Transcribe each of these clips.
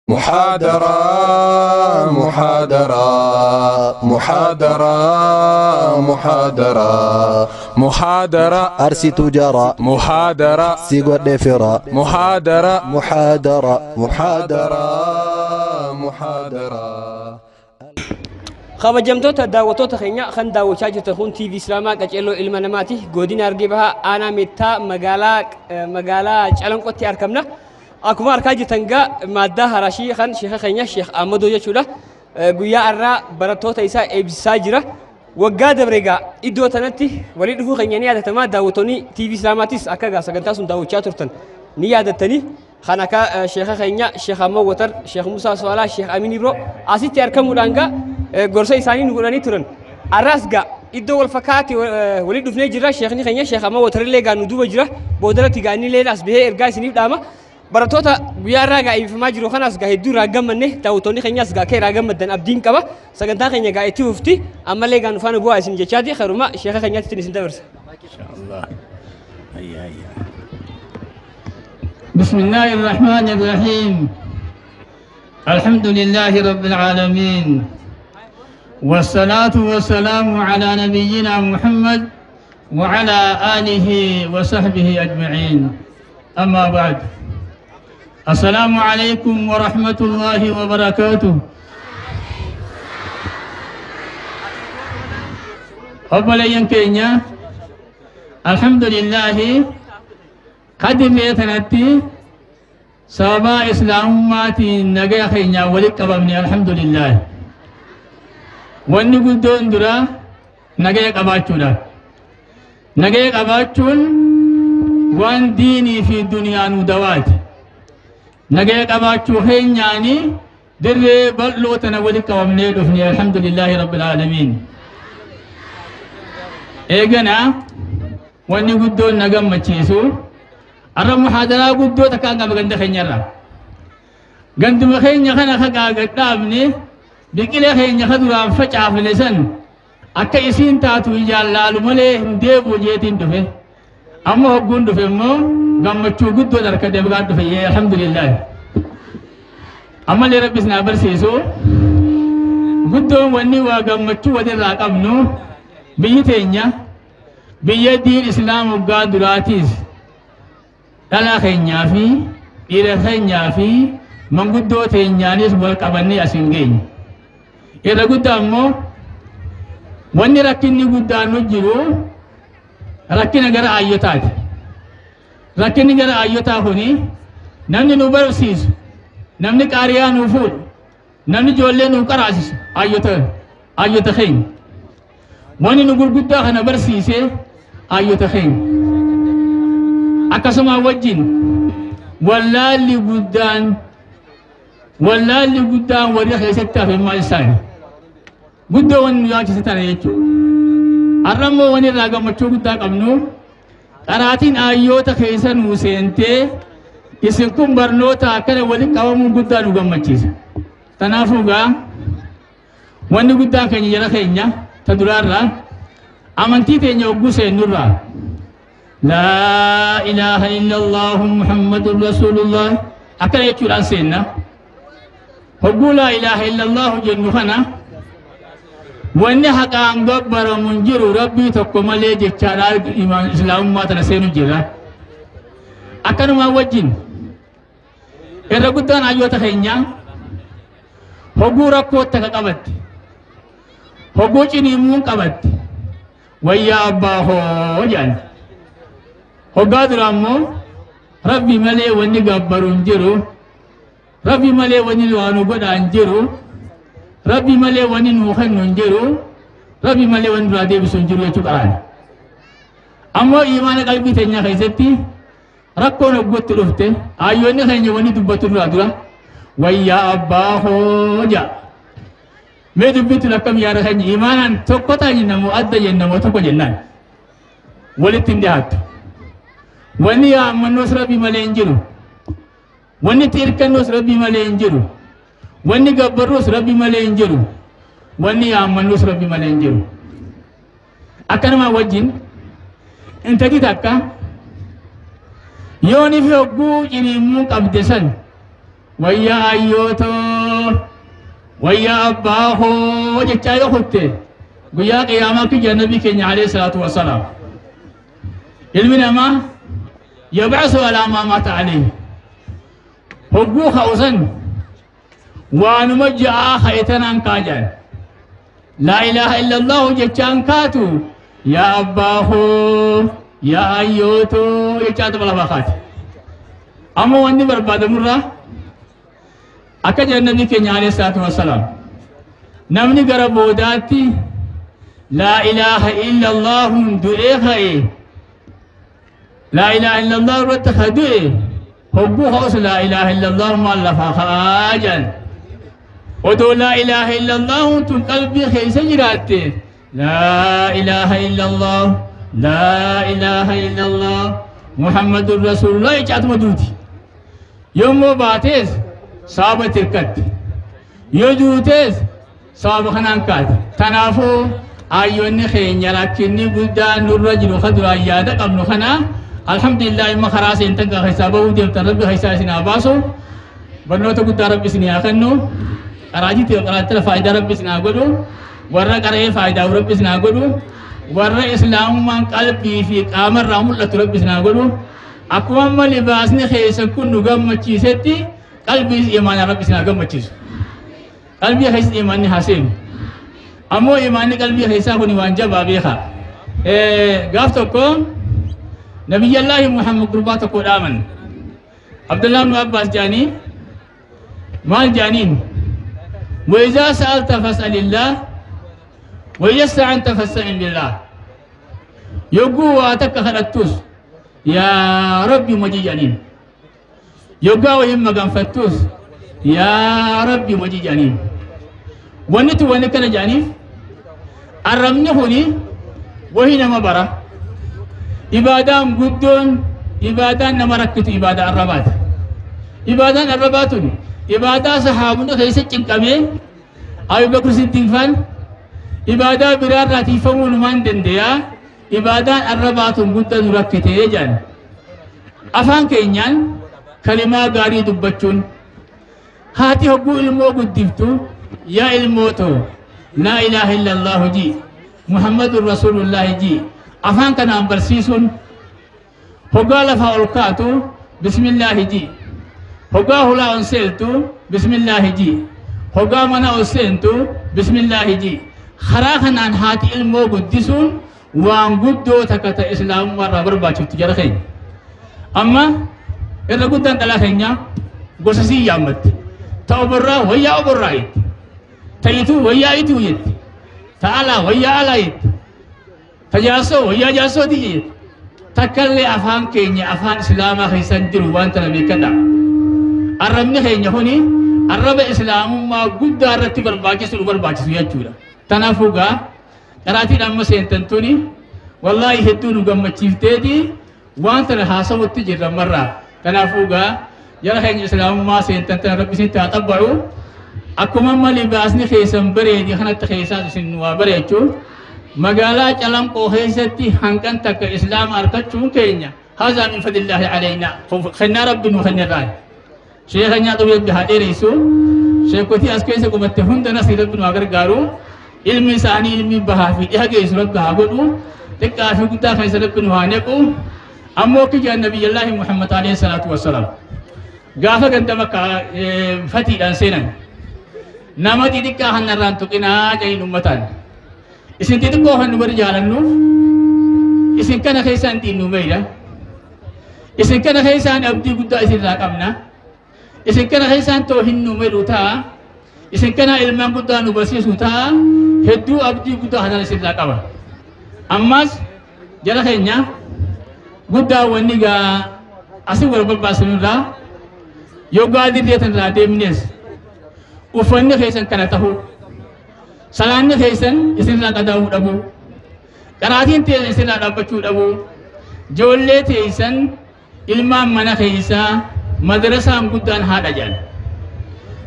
محاضرة محاضرة محاضرة محاضرة محاضرة أرسي تجارة محاضرة سيغور ديفرا محاضرة محاضرة محاضرة محاضرة. Kabajamtoota daawwattoota keenya kan daawwachaa jirtan kun TV Islaamaa Qaceelloo Ilma Namaati. Godina Harargee Bahaa aanaa Meettaa magaalaa Calanqootti argamna. Akkuma argaa jirtan gaa maaddaa Harashii kan sheeka keenya Sheekh Ahmadoo jechuudha. Guyyaa har'aa barattoota isaa eebbisaa jira. Waggaa dabre gaa iddoo tanatti walii dhufuu keenya ni yaadatama. Daawwattoonni TV Islaamaatis akka gaa sagantaa sun daawwachaa turtan ni yaadattanii. Kan akka sheeka keenya Sheekh Ahmad Watar, Sheekh Musaa Soolaa, Sheekh Amin Ibro asitti argamuudhaan gaa gorsa isaanii nu godhanii turan. Har'as gaa iddoo wal fakkaate walii dhufnee jirra. Sheekni keenya Sheekh Ahmad Watar illee gaa nu duuba jira. Boodarratti gaa inni illee as bahee ergaa isiniif dhaama. Barattoota guyyaa irraa gaa eebbifamaa jiru kanaas gaa hedduu irraa gammanne, daawwattoonni keenyas gaa akka irraa gammaddan abdiin qaba. Sagantaa keenya gaa itti fufti. Ammallee gaa nu faana bu'aa isin jechaati. Karuma sheeka keenyaatti isin dabarsa. Inshaallah. Hayya hayya. بسم الله الرحمن الرحيم. الحمد لله رب العالمين، والصلاة والسلام على نبينا محمد وعلى آله وصحبه أجمعين. أما بعد، السلام عليكم ورحمة الله وبركاته. أولا ينكينيا الحمد لله قد فيتنتي سبا إسلاماتي نجا خينيا ولك قبلني الحمد لله. ونقول دون درا نجا قباتشولا نجا قباتشون وان ديني في الدنيا ندوات نجا قباتشو خينياني در بلوتنا ولك قبلني دفني الحمد لله رب العالمين. إيجنا ونقول دون نجا متشيسو أرى محاضرة قدو تكان قبل عند خينيرا عند مخينيا خنا خا قدامني بكل خينيا خدوا فجأة في لسان أكا يسين تاتو يجعل لالو ملي هندي بوجيتين دفه أما هو قند دفه مو قام تشو قدو درك دبقات دفه الحمد لله. أما اللي ربي سنا برسيسو قدو وني وقام تشو ودر راقبنو بيتينيا بيدي الإسلام وقاد دراتيس dhala keenyaa fi dhiira keenyaa fi manguddoo teenyaanis wal qabannee as hin geenye. Irra guddaa immoo wanni rakkinni guddaan nu jiru rakkina gara ayyotaati. Rakkinni gara ayyotaa kuni namni nu barsiisu, namni qaariyaa nu fuudhu, namni ijoollee nu qaraasisu ayyota keenya. Wanni nu gurguddaa kana barsiise ayyota keenya. Akkasuma wajjin wallaalli guddaan warri keessatti hafe maal isaani guddoo wanni nu yaachise tana jechuudha. Har'a immoo wanni irraa gammachuu guddaa qabnu qaraatiin ayyoota keessa nu seentee isin kun barnoota akkana waliin qabamuun guddaa nu gammachiisa. Kanaafuu gaa wanni guddaan keenya jala keenya ta duraarraa amantii teenya hogguu seennurraa لا إله إلا الله محمد رسول الله أكل يتشور سينا هقول لا إله إلا الله جنوخنا وإن حقا أنقبر منجر ربي تقوم لي جتشار إيمان إسلام ما تنسين جرا أكل ما وجن إذا قلت أنا أيوة تخينيا هقول ركوت تكقبت هقول إني قبت ويا أبا هو جان hoggaa dura ammoo rabbi malee wanni gabbaru hin jiru, rabbi malee wanni waa nu godha hin jiru, rabbi malee wanni nu kennu hin jiru, rabbi malee wanni duraa deebisu hin jiru jechuu qaraan. Ammoo imaana qalbii teenyaa keessatti rakkoon hoggootti dhufte ayyoonni keenya wanni dubbatu duraa dura wayyaa abbaa hoo ja'a. Mee dubbitun akkam yaada keenya imaanaan tokko ta'a jennamoo adda jennamoo tokko jennaan walitti hin dhiyaattu. Wanni yaammannoos rabbi malee hin jiru. Wanni itti hirkannoos rabbi malee hin jiru. Wanni gabbarruus rabbi malee hin jiru. Wanni yaammannoos rabbi malee hin jiru. Akkanumaa wajjin intalli takka yooni fi hogguu ciniimmuu qabde san Wayya ayyootoo, wayya abbaa hoo jechaa yoo kutte guyyaa qiyaamaa kiyya nabii keenya alayhi salaatu wassalaam. Ilmi namaa yabcasu alaa maa maata alayhi. Hogguu ka'u san waanuma ja'aa ka'e tanaan kaa jedhan. Laa ilaaha illallahu jechaan kaatu, yaa abbaa hoo, yaa ayyootoo jechaa tuma lafaa kaate. Amma wanni barbaadamurraa akka jedhan nabii keenya alayhi salaatu wassalaam, namni gara boodaatti laa ilaaha illallaahuun du'ee ka'e, laa ilaaha illallah irratti ka du'e, hogguu ka'us laa ilaaha illallah maal lafaa ka'aa jedhan. Odoo laa ilaaha illallaahuun tun qalbii keessa jiraatte, laa ilaaha illallah, laa ilaaha illallah, muhammadun rasuulullah jechaatuma duuti. Yommuu baatees sababa tirkatte, yoo duutees sababa kanaan kaate. Tanaafuu ayyoonni keenya rakkinni guddaan nurra jiru ka duraan yaada qabnu kana, alhamdulillah, imma karaa seentan gaa keessaa bahuu deemtan. Rabbi keessaa isin haa baasu, barnoota guddaa Rabbi isin haa kennu, qaraajitti qaraattila faayidaa Rabbi isin haa godhu, warra qara'ee faayidaa Rabbi isin haa godhu, warra islaamummaan qalbii fi qaamarraa mul'atu Rabbi isin haa godhu. Akkuma amma libaasni keessan kun nu gammachiisetti, qalbii imaana Rabbi isin haa gammachiisu. Qalbii keessa imaanni haa seenu. Ammoo imaanni qalbii keessaa kun waan jabaa beekaa. Gaaf tokko Nabiyyallaahi Muhammad gurbaa tokko dhaaman. Abdullah ibn Abbas jedhanii maal jedhaniin? وإذا سألت فاسأل الله، وإذا استعنت فاستعن بالله. Yogguu waa takka kadhattus yaa Rabbi majii jedhaniin. Yoggaa wayin maganfattus yaa Rabbi majii jedhaniin. Wanni tun wanni kana jedhaniif, arrabni kuni wahi nama bara. Ibaadaan guddoon, ibaadaan nama rakkitu, ibaadaa arrabaati. Ibaadaan arrabaa tun ibaadaa sahaabonni keessa cinqamee, Abubakar Siddiq faan ibaadaa biraarraa tiifamuu numaan dandayaa, ibaadaan arrabaa tun guddaa nu rakkitee jedhan. Afaan keenyaan kalimaa gaarii dubbachuun, haati hogguu ilmoo guddiftu, yaa ilmoo too, laa ilaaha illallahu ji, muhammadun rasuulullaahi ji, afaan kanaan barsiisuun, hoggaa lafaa ol kaatu bismillaahi ji, hoggaa hulaa ol seentu bismillaahi ji, hoggaa mana ol seentu bismillaahi ji, karaa kanaan haati ilmoo guddisuun waan guddoo takka ta islaamummaa irraa barbaachiftu. Jara keenya, amma irra guddaan dhalaa keenya gosa sii yaammatti. Ta oborraa wayyaa oborraa jetti, ta ituu wayyaa ituu jetti, ta alaa wayyaa alaa jetti, ta jaarsoo wayyaa jaarsooti jetti. Takkallee afaan keenya afaan islaamaa keessan jiru. Waan tana beekadha. Arrabni keenya kuni arraba islaamummaa guddaa irratti barbaachisu nu barbaachisu jechuudha. Tanaafuu gaa qaraatiin amma seentan tuni wallaahi hedduu nu gammachiifteeti, waan tana haasawutti jirra marraa. Kanaafuu gaa jara keenya, islaamummaa seentan tana Rabbi isinitti haa xabba'u. Akkuma amma libaasni keessan bareedi kanatti keessaas isin waa bareechu. Magaalaa Calanqoo keessatti hanqan takka islaama argachuun keenya هذا من فضل الله علينا, kennaa Rabbi nu kennirraa. Sheeka nyaatu Rabbi haa dheeressu. Sheekotii as keessa qubatte hunda nasii Rabbi nu haa gargaaru. Ilmi isaanii ilmi bahaa fi dhiha geessu Rabbi haa godhu. Xiqqaa fi guddaa keessa Rabbi nu haa nequ. Ammoo kiyya Nabiyyallaahi Muhammad alayhi salaatu wassalaam gaafa ganda Makka fatiidhaan seenan, nama xixiqqaa kanarraan tuqinaa jedhin ummataan. Isin xixiqqoo kan nu bari jaalannuuf, isin kana keessaan xiinnu meeyda, isin kana keessaan abdii guddaa isinirraa qabna, isin kana keessaan toohin nu medhu ta'a, isin kana ilmaan guddaa nu barsiisu ta'a, hedduu abdii guddaa kanaan isinirraa qaba. Ammas jara keenya guddaa, wanni gaa asin wal barbaasinurraa yoggaa dirreetan irraa deemnes, uffanni keessan kana tahuu, salaanni keessan isinirraa qadaa'uu dhabuu, qaraatiin teessan isinirraa dhaabbachuu dhabuu, ijoollee teessan, ilmaan mana keessaa madrasaan guddaan haadha jedhan.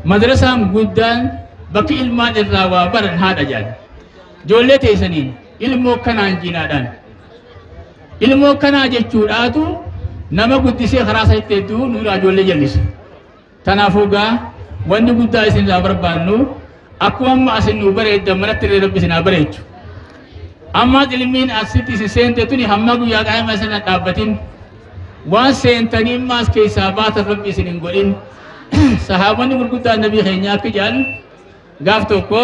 Madrasaan guddaan bakki ilmaan irraa waa baran haadha jedhan. Ijoollee teessaniin ilmoo kanaan jinaadhaan ilmoo kanaa jechuudhaatu nama guddisee karaa isaatti hedduu nuuraa ijoollee jallisa. Tanaafuu gaa wanni guddaa isin irraa barbaannu akkuma amma asin nu bareeddan manatti illee Rabbi isin haa bareechu. Ammaas ilmiin asitti isin seente tuni hamma guyyaa qaayima isin hin dhaabbatin. Waan seentanii ammaas keessaa baatan Rabbi isin hin godhin. Sahaabonni gurguddaan nabii keenyaa akka jedhan gaaf tokko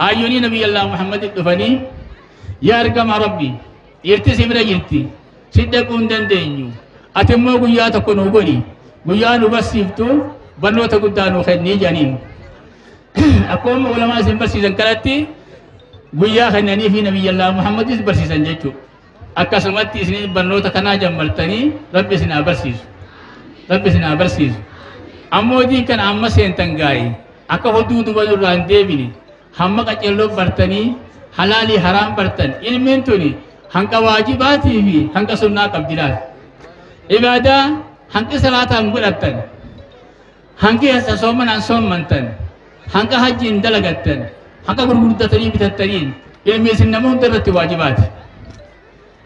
ayyuunii nabii Allah Muhammadin dhufanii yaa ergamaa Rabbi dhiirti si bira jirti si dhaquu hin dandeenyu ati immoo guyyaa tokko nu godhi guyyaa nu barsiiftu barnoota guddaa nu kennii jedhaniin. Akkuma ulamaa isin barsiisan kanatti guyyaa kennanii fi nabii Allah Muhammadis barsiisan jechuudha. Akkasumatti isin barnoota kanaa jammaltanii Rabbi isin haa barsiisu. Rabbi isin haa barsiisu. Ammoo diin kana amma seentan gaarii akka hoduu duba irraa hin deebine hamma qaceelloo bartanii halaalii haraam bartan ilmiin tuni hanqa waajibaatii fi hanqa sunnaa qabdi laata. Ibaadaa hanqi salaataan godhattan hanqi soomanaan soommantan hanqa hajjiin dalagattan hanqa gurgurdatanii bitattaniin ilmi isin nama hunda irratti waajibaati.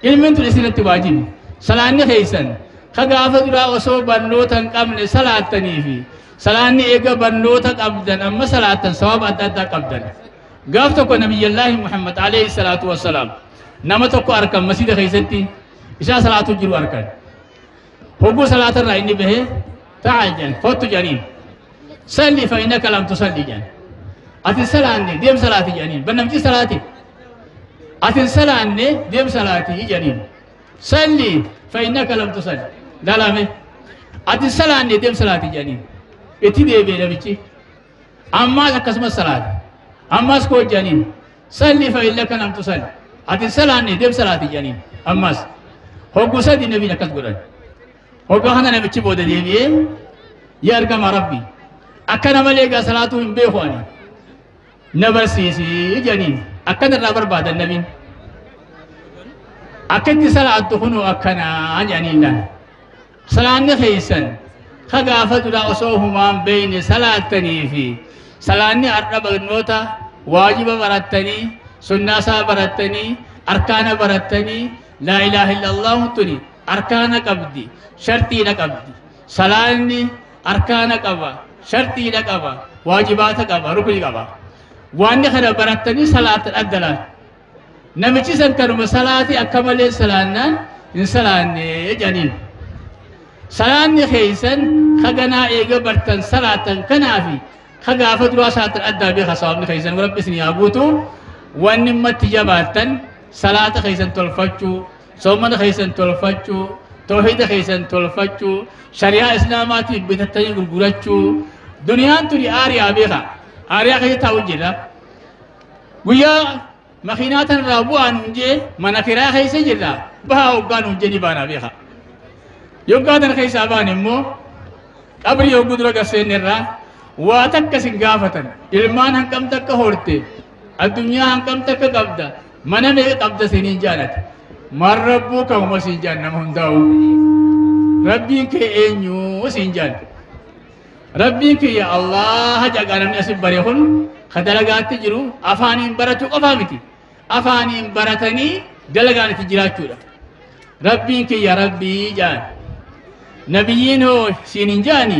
Ilmiin tun isin irratti waajibi. Salaanni keessan ka gaafa duraa osoo barnoota hin qabne salaattanii fi salaanni eega barnoota qabdan amma salaattan sababa adda addaa qabdan. Gaaf tokko nabiyyallaahi Muhammad alayhi salaatu wassalaam nama tokko arkan masjida keessatti isaa salaatu jiru arkan. Hogguu salaatarraa inni bahee taa'aa jedhan kottu jedhaniin. Salli fa innaka lam tusalli jedhan. Ati salaanne deem salaati jedhaniin. Bannamchi salaati. Ati salaanne deem salaati jedhaniin. Salli fa innaka lam tusalli. Laalame. Ati salaanne deem salaati jedhaniin. Itti deebi'e namichi. Ammaas akkasumas salaati. Ammaas koo jedhaniin. Salli fa innaka lam tusalli. Ati salaanne deem salaati jedhaniin. Ammaas. Hogguu sadi nabiin akkas godhan. Hogguu kana namichi booda deebi'ee yaa ergamaa Rabbi. Akkana malee egaa salaatuu hin beeku ani. Na barsiisi jedhaniin. Akkana irraa barbaadan nabiin. Akka itti salaattu kunoo akkanaa jedhaniin laala. Salaanni keessan ka gaafa duraa osoo humaan beeyne salaattanii fi salaanni har'a barnoota waajiba barattanii sunnaa isaa barattanii arkaana barattanii laa ilaaha illallah tuni arkaana qabdi shartiidha qabdi. Salaanni arkaana qaba shartiidha qaba waajibaata qaba rukni qaba. Waan kana barattanii salaatan adda laata. Namichi san kanuma salaati akka malee salaannaan hin salaanne jedhaniin. Salaanni keessan ka ganaa eega bartan salaatan kanaafi ka gaafa duraa salaatan addaa beeka sababni keessan Rabbi isin haa guutu wanni ummatti jabaattan salaata keessan tolfachuu soomana keessan tolfachuu tawhiida keessan tolfachuu shari'aa islaamaatiin bitattanii gurgurachuu duniyaan tuni aariyaa beeka aariyaa keessa taa'u jira guyyaa makiinaa tanarraa bu'aan hunjee mana kiraa keessa jirra bahaa hoggaan hunjee ni baanaa beeka. Yoggaa tana keessaa baan immoo qabrii hogguu dura garseennerraa waa takka sin gaafatan ilmaan hanqam takka horte addunyaa hanqam takka qabda mana meeqa qabda siniin jaalate maal rabbuu kamuma siin jaan nama hundaa'u rabbiin kee eenyu siin jaan rabbiin kiyya Allah jagaa namni asin bare kun ka dalagaatti jiru afaaniin barachuu qofaa miti afaaniin baratanii dalagaan itti jiraachuudha. Rabbiin kiyya rabbii jaan nabiyyiin hoo siin hin jaani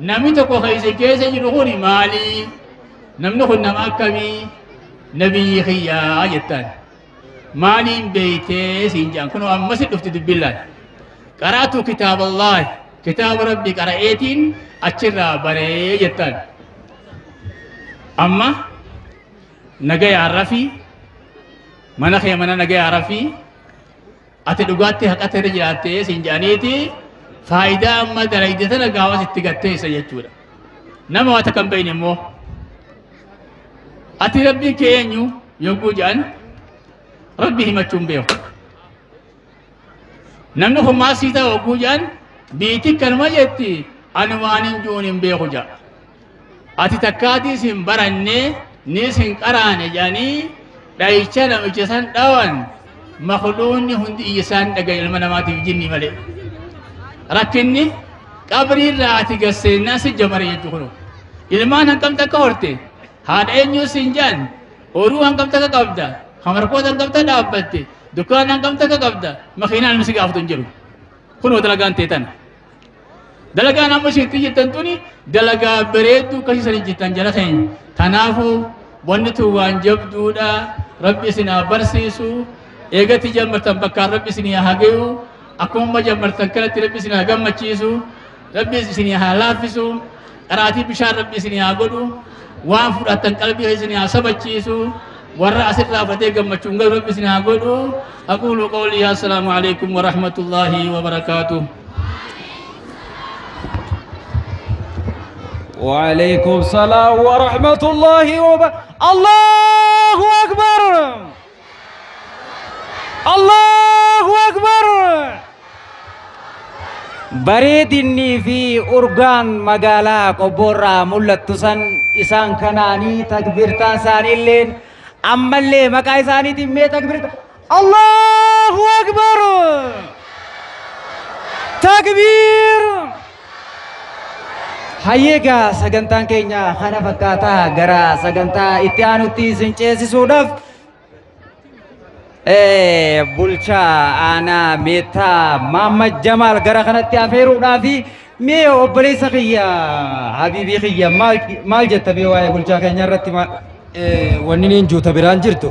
namni tokko keessa keessa jiru kun maali namni kun nama akkamii nabiyyi kiyyaa jettaan maaliin beeytee siin jaan kunoo ammas dhufti dubbillaan qaraatu kitaaba Allah kitaaba rabbi qara'eetiin achirraa baree jettaan amma nagayaan rafii mana kee mana nagayaan rafii ati dhugaatti haqatti irra jiraattee siin jaaniiti faayidaa amma dalagde tana gaafas itti gatteessa jechuudha. Nama waa takka hin beekne immoo ati rabbiin kee eenyu yogguu jedhan rabbi himachuu hin beeku. Namni kun maal sii ta'a yogguu jedhan biitii kanuma jetti ani waan hin jiruun hin beeku jedha. Ati takkaatiis hin baranne niis hin qaraane jedhanii dhayicha namicha san dhawan makhluunni hundi iyya isaan dhagaye ilma namaatiif jinni malee. Rakkinni qabrii irraa ati gasseenaa si jamare jechuu kun ilmaan hanqam takka horte haadha eenyuu siin jaan horuu hanqam takka qabda hamarkoota hanqam takka dhaabbatte dukkaana hanqam takka qabda makiinaan si gaafatu hin jiru kunoo dalagaan ta'e tana. Dalagaan amma isin jettan tuni dalagaa bareedduu akkasii san jettan jala keenya. Kanaafuu wanni tun waan jabduudha. Rabbi isin haa barsiisu. Eegatti jammartan bakkaan Rabbi isin haa gayu. Akkuma jammartan kanatti Rabbi isin haa gammachiisu. Rabbi isin haa laaffisu. Qaraatii bishaan Rabbi isin haa godhu. Waan fudhattan qalbii isin haa sabachiisu. Warra asirraa fatee gammachuun galu Rabbi isin haa godhu. Aquulu qawlii assalaamu alaikum wa rahmatullaahi wa barakaatuh. وعليكم السلام ورحمة الله وبركاته. الله أكبر، الله أكبر. Bareedinni fi urgaan magaalaa qobboorraa mul'attu san isaan kanaanii takbiirtaan isaaniilleen ammallee maqaa isaaniitiin mee takbiirta. Allahu Akbar, takbiir. Hayyeegaa sagantaan keenya kana fakkaataa gara sagantaa itti aanutti isin ceesisuudhaaf bulchaa aanaa Meettaa Mahammad Jamaal gara kanatti afeeruudhaafi mee obboleessa kiyya habiibii kiyya maal jetta mee waa'ee bulchaa keenya irratti maal? Wanni niin juuta biraan jirtu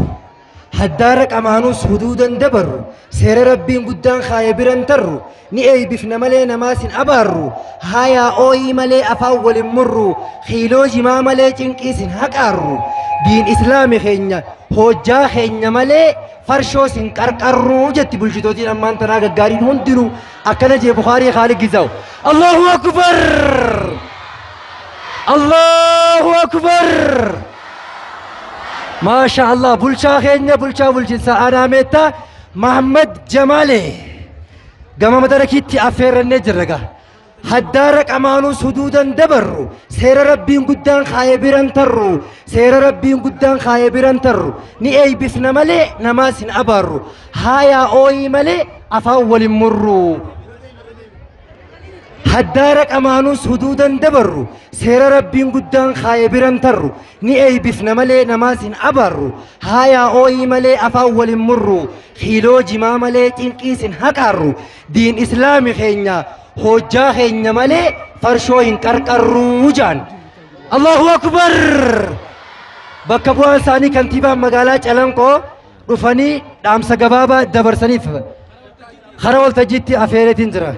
haddaara qamaanuus huduudan dabarru seera rabbiin guddaan kaaye biran tarru ni eeybifna malee namaas hin abaarru haayaa ooyii malee afaan walin murru xiiloo jimaa malee cinqiis hin haqaarru diin islaami keenya hojjaa keenya malee farshoos hin qarqarru jetti bulchitootiin ammaan tanaa gaggaariin hundinuu akkana jee Bukaarii Khaalid Gizaaw. Allahu Akbar, Allahu Akbar. Maasha Allah, bulchaa keenya bulchaa bulchiinsa aanaa Meettaa Mahammad Jamaale gama madarakiitti affeerrannee jirra gaa. Haddaara qamaanuus huduudan dabarru seera rabbiin guddaan kaaye biran tarru seera rabbiin guddaan kaaye biran tarru ni eeybifna malee namaas hin abaarru haayaa ooyii malee afaan walin murru. Haddaara qamaanuus huduudan dabarru seera rabbiin guddaan kaaye biran tarru ni eeybifna malee namaas hin abaarru haayaa ooyii malee afaan walin murru xiiloo jimaa malee cinqiis hin haqaarru diin islaami keenya hojjaa keenya malee farshoo hin qarqarruu jaan. Allahu Akbar. Bakka bu'aan isaanii kantiibaan magaalaa Calanqoo dhufanii dhaamsa gabaabaa dabarsaniif karaa waltajjiitti afeereetiin jira.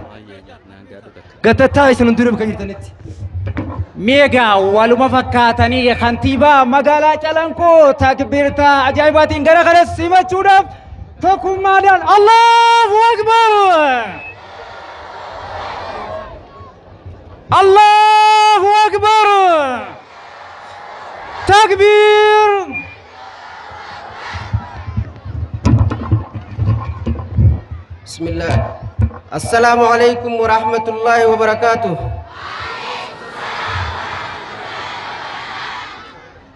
Gatattaa isin hundinuu bakka jirtanitti. Meegaa waluma fakkaatanii kantiibaa magaalaa Calanqoo takbiirtaa ajaa'ibaatiin gara kanas simachuudhaaf tokkummaadhaan Allahu Akbar! Allahu Akbar! Takbiir! Bismillah. Assalamu alaikum wa rahmatullahi wa barakatuh.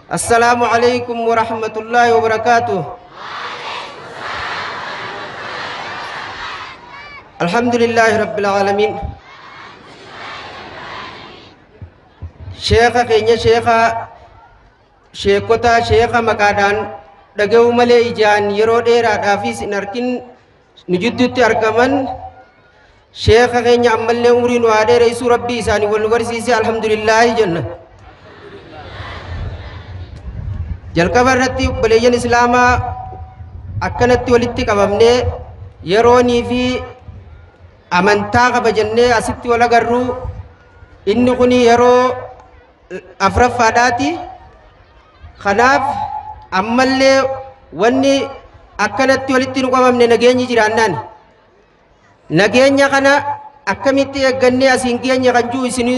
Assalamu alaikum wa rahmatullahi wa barakatuh. Alhamdulillahi rabbil alamin. Sheekha keenya sheekha sheekota sheekha maqaadhaan dhaga'uu malee ijaan yeroo dheeraadhaafis hin arkin nu jidduutti argaman sheekha keenya ammallee umrii nu haa dheereessuu rabbii isaanii wal nu barsiise alhamdulillaahi jenna. Jalqaba irratti obboleeyyan islaamaa akkanatti walitti qabamnee yeroonii fi amantaa kabajannee asitti wal agarru inni kun yeroo afuraffaadhaati. Kanaaf ammallee wanni akkanatti walitti nu qabamne nageenyi jiraannaan nageenya kana akkamitti eeggannee asiin geenye kan jiru isin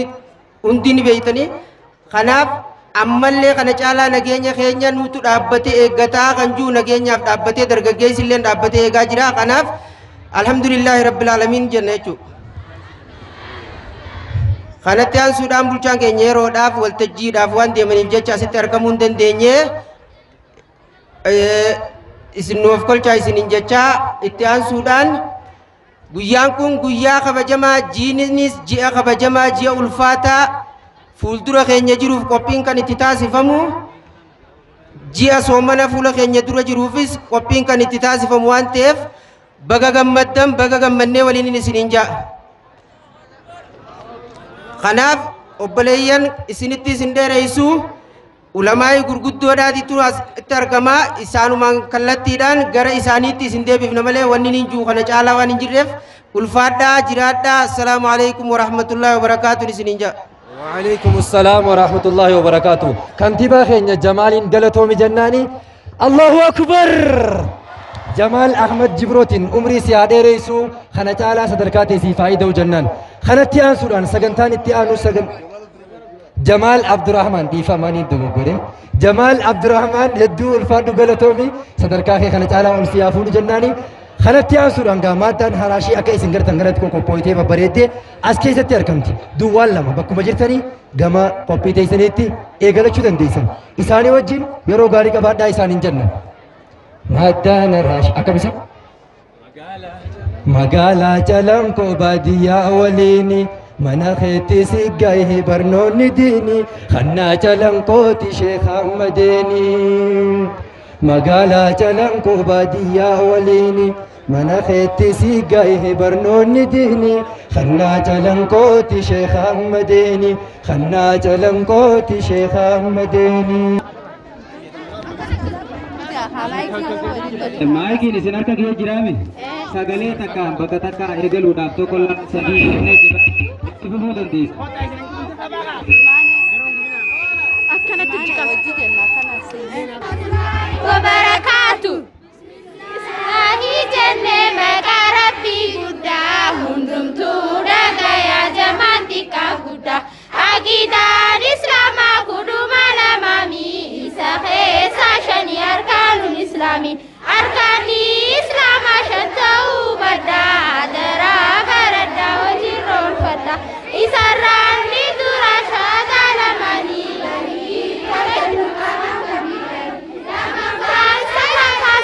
hundi ni beeytanii. Kanaaf ammallee kana caalaa nageenya keenya nutu dhaabbatee eeggataa kan jiru nageenyaaf dhaabbatee dargaggeessi illee dhaabbatee eegaa jira. Kanaaf alhamdulillaahi rabbil aalamiin jenna jechuudha. Kanatti aansuudhaan bulchaan keenya yeroodhaaf waltajjiidhaaf waan deemaniif jecha asitti argamuu hin dandeenye isin nuuf kolchaa isiniin jechaa itti aansuudhaan guyyaan kun guyyaa kabajamaa jiinis ji'a kabajamaa ji'a ulfaataa fuuldura keenya jiruuf qophiin kan itti taasifamu ji'a soomana fuula keenya dura jiruufis qophiin kan itti taasifamu waan ta'eef baga gammaddan baga gammannee waliin isiniin ja'a. Kanaaf obboleeyyan isinitti isin dheereessu ulamaa'ii gurguddoodhaatitu asitti argama. Isaanumaan kallattiidhaan gara isaaniitti isin deebifna malee wanni hin jiru kana caalaa waan hin jirreef ulfaadhaa jiraadhaa. Assalaamu alaikum warahmatullaahi wabarakaatuun isiniin jedha. وعليكم السلام ورحمة الله وبركاته. كنتيبا خينيا جمال قلتومي جناني. الله أكبر. جمال أحمد جبروتين عمري سيادة رئيسو خنا تعالى صدركاتي سي فايدة وجنان. خنا تيان سوران سجنتان تيانو سجن جمال عبد الرحمن ديفا ماني دوغوري. جمال عبد الرحمن هدو الفادو قلتومي صدركاتي خنا تعالى أنسيافون جناني. خنا تيان سوران قاماتان هراشي أكا إسنجرتن غرت كو كوبويتي ببريتي أسكي ستي أركمتي دوال لما بكو مجرتني gama qophii teessaniitti eegalachuu dandeessan. Isaanii wajjin yeroo gaarii qabaadhaa isaaniin jenna. Maaddaan Haraash akkam isa? Magaalaa Calanqoo baadiyyaa waliini mana keetti si gahe barnoonni diini kannaa Calanqooti Sheekh Ahmadeeni. Magaalaa Calanqoo baadiyyaa waliini mana keetti si gahe barnoonni diini kannaa Calanqooti Sheekh Ahmadeeni kannaa Calanqooti Sheekh Ahmadeeni. Maayikiin isin harka kee jiraame sagalee takkaan bakka takkaa eegaluudhaaf tokko lama sadii jennee jira itti fufuu dandeessa. Wabarakaatu. Bismillaahi jennee maqaa Rabbii guddaa hundumtuu dhagayaa jamaan xiqqaa guddaa. Aqiidaan Islaamaa kuduma lamaami isa keessa shani arkaanuun Islaami. Arkaanni Islaamaa shan ta'uu baddaa daraa baraddaa hojiirra oolfadha. Isarraan ni dura shaataa lamaanii.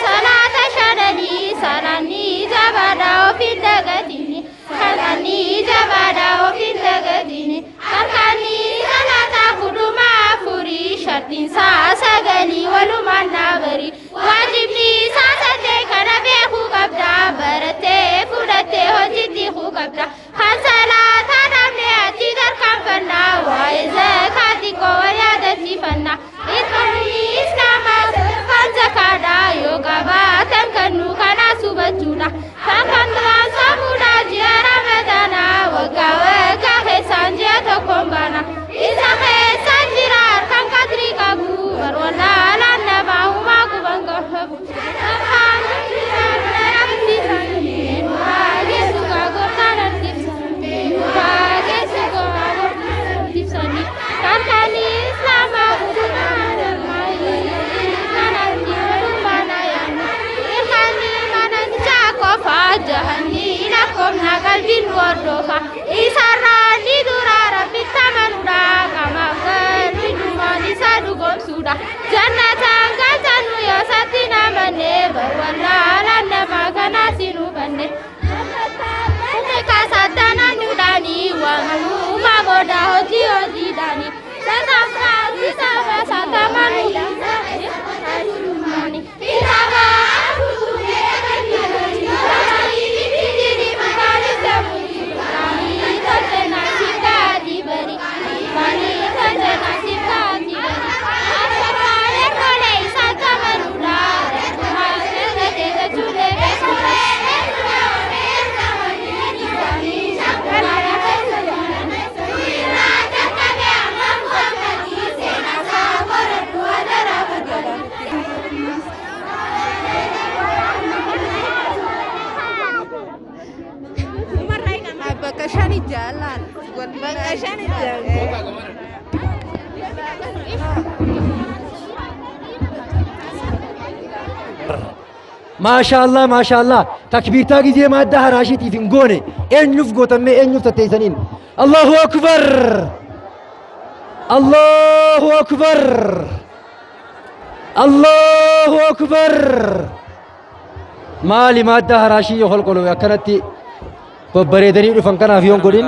Salaata shananii salaanni jabaadhaa ofiin dagatini. Salaanni jabaadhaa ofiin dagatini. Harkaanni salaataa kuduma afurii shartiin isaa sagalii walumaan dhaabari. Waajibni isaa sadee kana beekuu qabda barattee fudhattee hojiitti hiikuu qabda. Kan salaataa dhabne achi tarkaanfannaa waa'ee zakaa xiqqoo wal yaadachiifannaa. Irkaanni Islaamaa sirfaan zakaadhaa yoo qabaatan kennu kanaas hubachuudha. Kan kan duraan saamuudha ji'a Ramadaanaa waggaa waggaa keessaan ji'a tokkoon baana. Isa keessaan jira harkaan qadrii qabu barwallaalaan namaa uumaa quban qabu. Qalbiin hordofa isarraa ni dura rabbitti amanuudha qamaaf galii dhumaan isa dhugoomsuudha jannataan galchannu yoo isatti namanne barwallaalaan namaa kanaas hin hubanne. Kaasattananuudhaanii waamanuuma booda hojii hojiidhaanii Jalan, maashaallah maashaallah takbiirtaa gizee maaddaa haraashiitiif hin goone eenyuuf gootammee eenyuuf tatteessaniin Allahu akbar Allahu akbar Allahu akbar maali maaddaa haraashii yoo holqoloo akkanatti babbareedanii dhufan kanaaf yoon godhin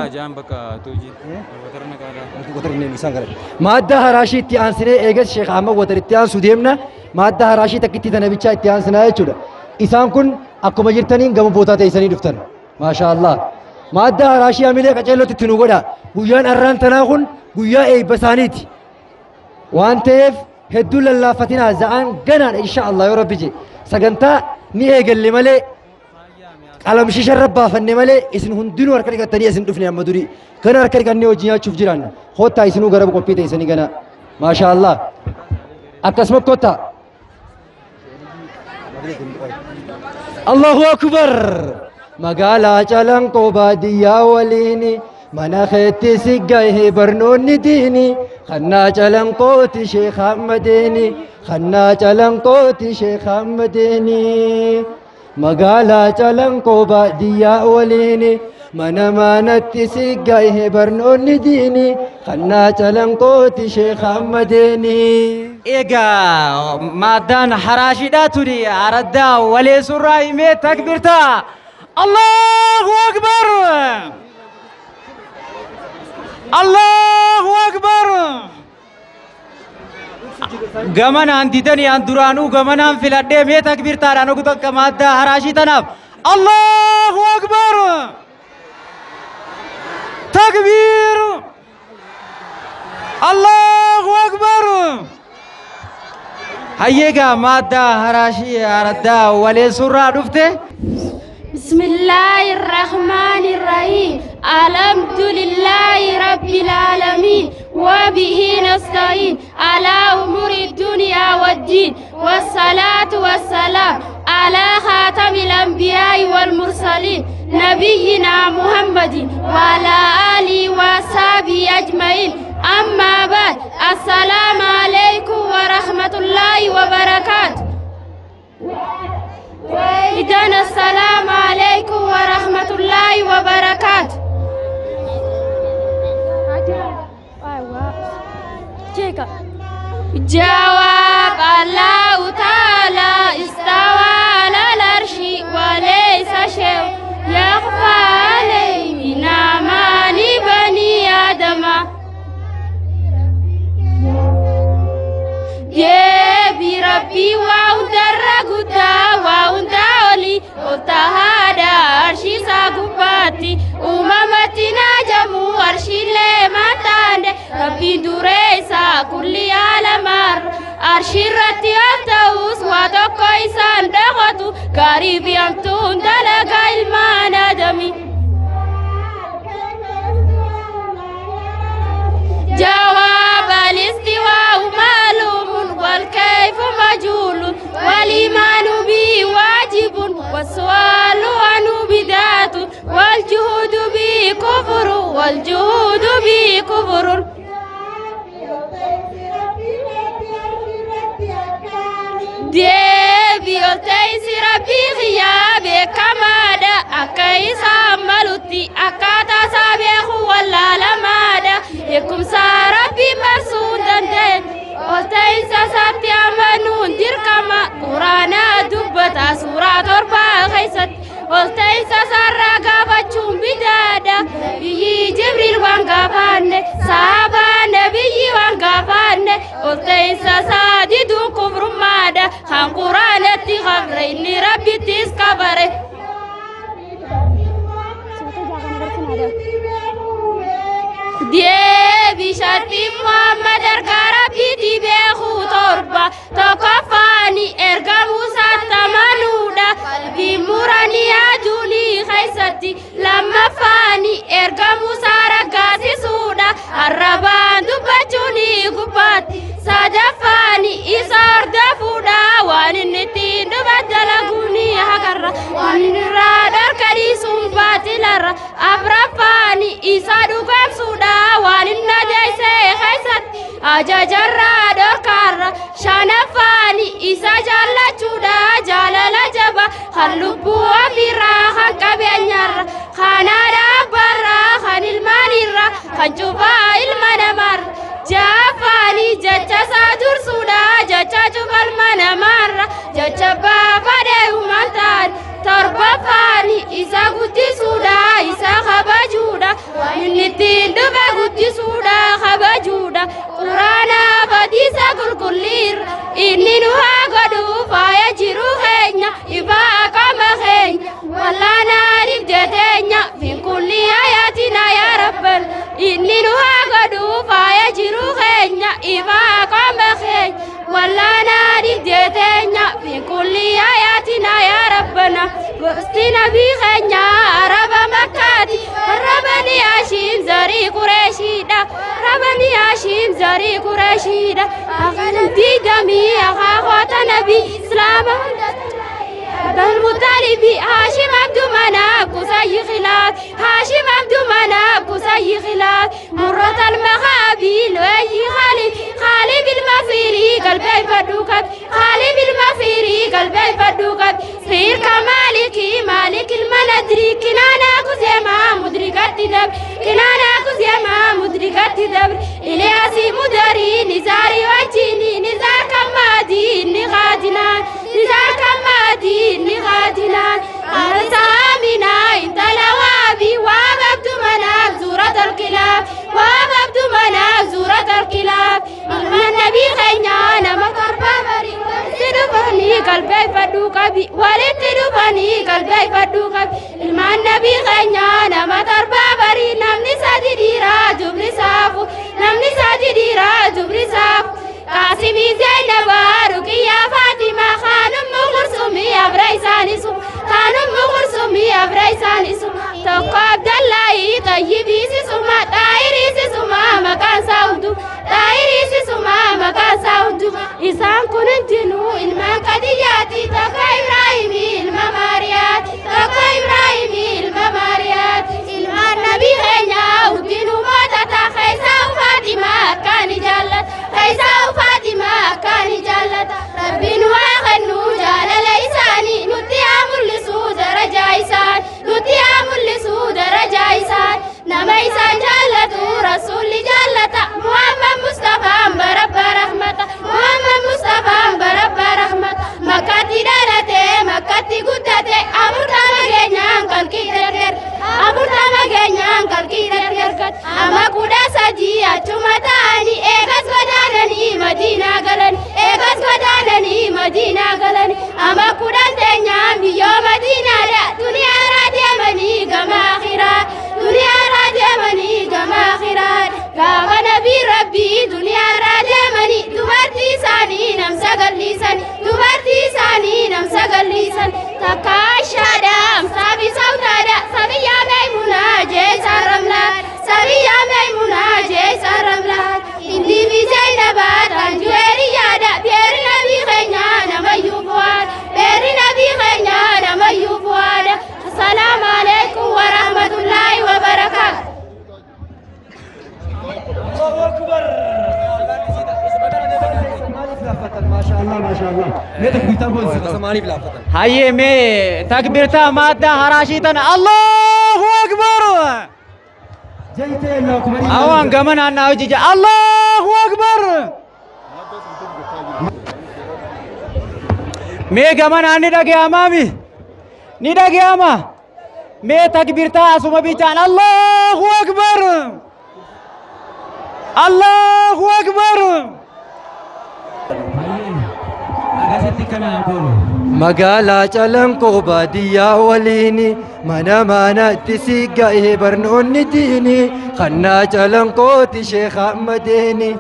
maaddaa haraashii itti aansinee eegas Sheekh Ahmad Watar itti aansuu deemna maaddaa haraashii takkitti tana bichaa itti aansinaa jechuudha. Isaan kun akkuma jirtaniin gama bootaa teessanii dhuftan. Maashaallah. Maaddaa haraashii hamilee qaceellootti itti nu godha. Guyyaan arraan tanaa kun guyyaa eebba isaaniiti. Waan ta'eef hedduu lallaafatinaa za'aan ganaadha insha Allah yoo rabbi je. Sagantaa ni eegalle malee qalamshisha irra baafanne malee isin hundinuu harka dhiqattanii isin dhufne amma durii. Gana harka dhiqannee hojii nyaachuuf jiraanna. Kottaa isinuu gara qophii teessanii gana. Maasha Allah. Akkasuma kottaa. Allahu Akbar. Magaalaa Calanqoo baadiyyaa waliini mana keetti si gahe barnoonni diini kannaa Calanqooti Sheekh Ahmadeeni kannaa Calanqooti Sheekh Ahmadeeni magaalaa Calanqoo baadiyyaa waliini mana manatti si gahe barnoonni diini kannaa Calanqooti Sheekh Ahmadeeni. Egaa maaddaan haraashiidhaa tuni araddaa walee surraa himee takbirtaa. Allahu Akbar! Allahu Akbar! Gamanaan didanii an duraanuu gamanaan filadhee mee takbirtaadhaan ogu takka maaddaa haraashii tanaaf. Allahu Akbar! Takbiir! Allahu Akbar! Hayyeegaa maaddaa haraashii araddaa walee surraa dhufte. بسم الله الرحمن الرحيم الحمد لله رب العالمين وبه نستعين على أمور الدنيا والدين والصلاة والسلام على خاتم الأنبياء والمرسلين نبينا محمد وعلى آله وصحبه أجمعين أما بعد السلام عليكم ورحمة الله وبركاته. إذن السلام عليكم ورحمة الله وبركاته. جواب الله تعالى استوى على العرش وليس شيء يخفى عليه من أعمال بني آدم. Deebi Rabbii waa hundarra guddaa waa hundaa olii ol tahaadha arshii isaa gubbaatti uumamatti naajamu arshiilee maataane Rabbiin duree isaa kulli aalamarra arshiirratti ol ta'us waa tokko isaan dhaqatu gaarii fi hamtuun dalagaa ilmaan aadami. جواب الاستواء معلوم والكيف مجهول والإيمان به واجب والسؤال عنه بدعة والجهود به كفر والجهود به كفر. Deebi ol teessi Rabbii xiyyaa beekamaadha akka isaan malutti akkaataa isaa beeku wallaalamaadha beekumsa Rabbii marsuu hin danda'e ol teessa isaatti amanuun dirqama quraana dubbata suuraa 7 keessatti ol teessa isaarraa gaafachuun bidaadha biyyi Jibriil waan gaafanne sahabaa nabiyyi waan gaafanne ol teessa isaa diduun kufrummaadha kan quraanatti kafre inni rabbittis kafare. Deebi shartii Muhammad ergaa Rabbiitti beekuu 7 tokkoffaani ergamuu isaatti amanuudha qalbii muranii aduunii keessatti lammaffaani ergamuu isaa raggaasisuudha arrabaan dubbachuuni gubbaatti sadaffaani isa hordofuudha waan inni ittiin dhufe dalaguuni hakarra waan inni irraa dhorka dhiisuun baatilarra afraffaani isa dhugoomsuudha waan inni adeesse keessatti ajajarraa dhorkaarra shanaffaani isa jaallachuudha jaalala jaba kan lubbuu ofiirraa kan qabeenyarra kan haadha abbaarraa kan ilmaanirra kan cufaa ilma namaarra ja'affaani jecha isaa dursuudha jecha cufa ilma namaarra jecha baafadhee uumaan ta'an torbaffaani isa guddisuudha isa kabajuudha waan inni ittiin dhufe guddisuudha kabajuudha quraana hadiisa qulqulliirra inni nu haa godhu faaya jiru keenya ifaa qaama keenya wallaanaa dhibde teenya fi kulli boona. Gosti nabii keenya Araba Makkaati. Warra Bani Haashim zarii Qureeshiidha. Warra Bani Haashim zarii Qureeshiidha. Diidamii akaakota nabii Islaama المطالب هاشم عبد مناف قصي خلاف هاشم عبد مناف قصي خلاف مرة المخابي لوي خالد خالد المفيري قلبي فدوكب خالد المفيري قلبي فدوكب سير كمالكي مالك المندري كنانا كزيما مدركات دبر كنانا كزيما مدركات دبر إلياسي مدري نزاري وجيني نزار كمادي نغادنا نزار كمادي نغادنا أرسامنا انت لوابي وابد مناف زورة الكلاب وابد مناف زورة الكلاب النبي خينا ما تربى بري تدفني قلبي فدوكبي ولد تدفني قلبي فدوكبي النبي خينا ما تربى بري نمني سادي ديرا جبري سافو نمني سادي ديرا جبري سافو قاسمي زينب رقية فاطمة خانم مغرسومي أبريساني سو خانم مغرسومي أبريساني سو توقع عبد الله طيبي سسوما طايري سسوما مكان ساودو طايري سسوما مكان ساودو إسان كننتنو إلما قدياتي توقع إبراهيمي إلما ماريات توقع إبراهيمي إلما ماريات إلما النبي غنيا ودينو موتتا خيسا وفاطمة كان جلت خيسا فاطمة كان جلت ربي نواغنو جال ليساني نتي أملسو درجة إسان نتي أملسو درجة إسان نما إسان جلت رسول جلت محمد مصطفى برب رحمة محمد مصطفى برب رحمة مكاتي دالته مكاتي قدته أمر تمغنيان كالكي درجر أمر تمغنيان كالكي درجر أما كودا سجي أچمتاني إيغاس غدانني مدينة غلن إيغاس غدانني مدينة غلن أما كودا تنيا بيو مدينة را دنيا را ديمني غما آخرة دنيا را ديمني غما آخرة غاما نبي ربي دنيا را ديمني دبرتي ساني نمسا غليسن دبرتي ساني نمسا غليسن تكاشادا سابي سودادا سبيا ميمونا جيسا رملات سبيا ميمونا جيسا رملات إندي في زينب تنجوري يادا بير نبي خينا نما يوفواد بير نبي خينا نما يوفواد. السلام عليكم ورحمة الله وبركاته. الله أكبر. ما شاء الله ما شاء الله. هاي مي تكبيرتا مادة هراشيتنا الله أكبر. أوان كمان أنا وجي الله أكبر. مي كمان أنا دقي أمامي ندقي أما مي تكبيرتا أسمع بيتان الله أكبر الله أكبر. Magaalaa Calanqoo baadiyyaa waliini mana manatti si ga'ee barnoonni diini kannaa Calanqooti Sheekh Ahmadeeni.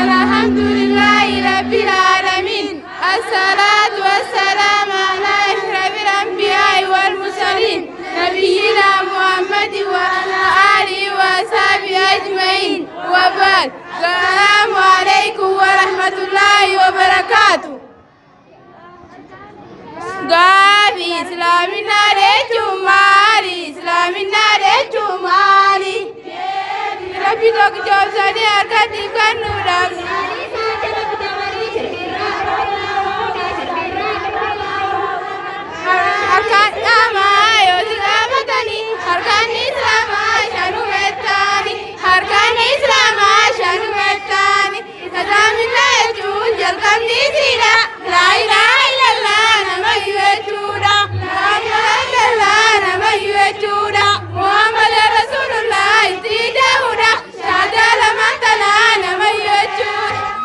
الحمد لله رب العالمين الصلاة والسلام على أشرف الأنبياء والمرسلين نبينا محمد وعلى آله وصحبه أجمعين وبعد. السلام عليكم ورحمة الله وبركاته. غابي إسلامنا رجمالي إسلامنا رجمالي ربي توك جوزني أركتي كنودام harkaan dhaamaa yoo islaamatanii harkaan islaamaa shanumettaani harkaan islaamaa shanumettaani islaamina jechuun jalqabni isiidha laa ilaaha illallah namayyuu jechuudha laa ilaaha illallah namayyuu jechuudha muhammad rasuulullah itti da'uudha shaadaa lamaan tanaa namayyuu jechuudha.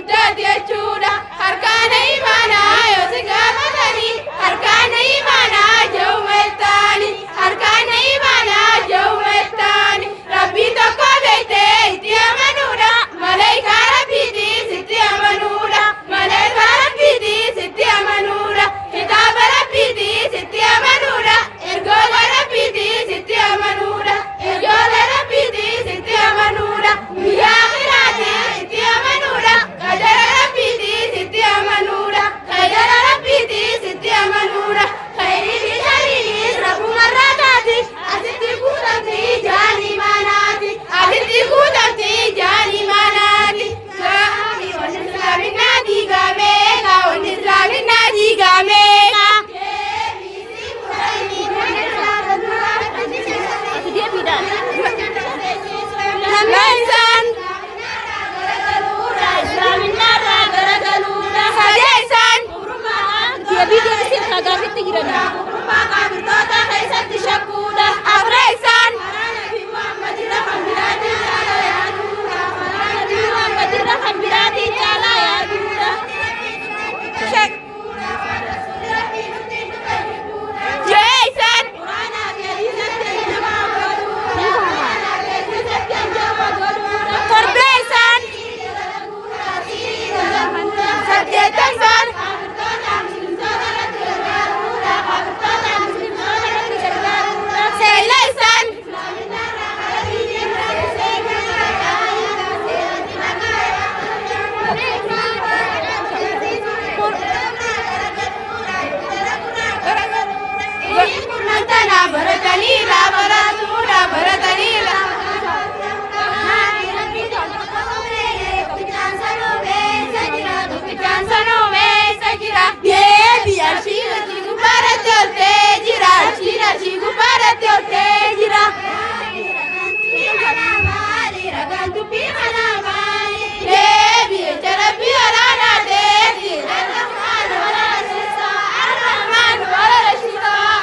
guddaati jechuudha. Harkaana imaanaa yoo si gaafatanii harkaana imaanaa jawwaltaani harkaana imaanaa jawwaltaani rabbii tokko beektee itti amanuudha malaayikaa rabbiitiis itti amanuudha malaayikaa rabbiitiis itti amanuudha kitaaba rabbiitiis itti amanuudha ergoota rabbiitiis itti amanuudha ergoota rabbiitiis itti amanuudha guyyaa akhiraatiis itti amanuudha qadara rabbiitiis itti amanuudha qadara rabbiitiis itti amanuudha khayrii fi shariinis rabbumarraa taati asitti guutamti jaanii maanaati asitti guutamti jaanii maanaati wanni islaaminaa diigameeka wanni islaaminaa diigameeka. Lammeessaan sadeessaan afreessaan jeessaan torbeessaan saddeettaffaan sagaleessaan barataniira baratuudha barataniira. Deebi arshiin achi gubbaarratti ol ta'ee jira arshiin achi gubbaarratti ol ta'ee jira. Deebi jara biyya deebi. Arrahmaan wala rashiisaa.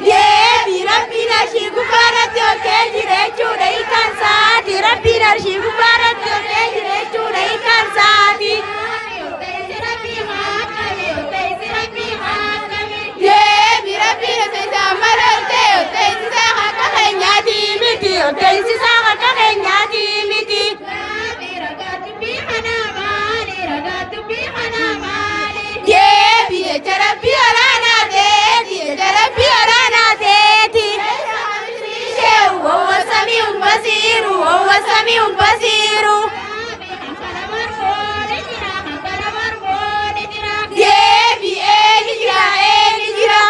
Deebi rabbiin arshii gubbaarratti ol ka'ee jira jechuudha hiikaan saati. Rabbiin arshii gubbaarratti ol ka'ee jira jechuudha hiikaan saati. Deebi rabbiin osoo mara ol ta'e ol ta'e harka keenyaati miti ol ta'e harka keenyaati miti. Deebi jecha rabbii olaanaa ta'eeti jecha rabbii olaanaa ta'eeti. Wahuwa samiun basiiru wahuwa samiun basiiru. Deebi eeni jira eeni jira.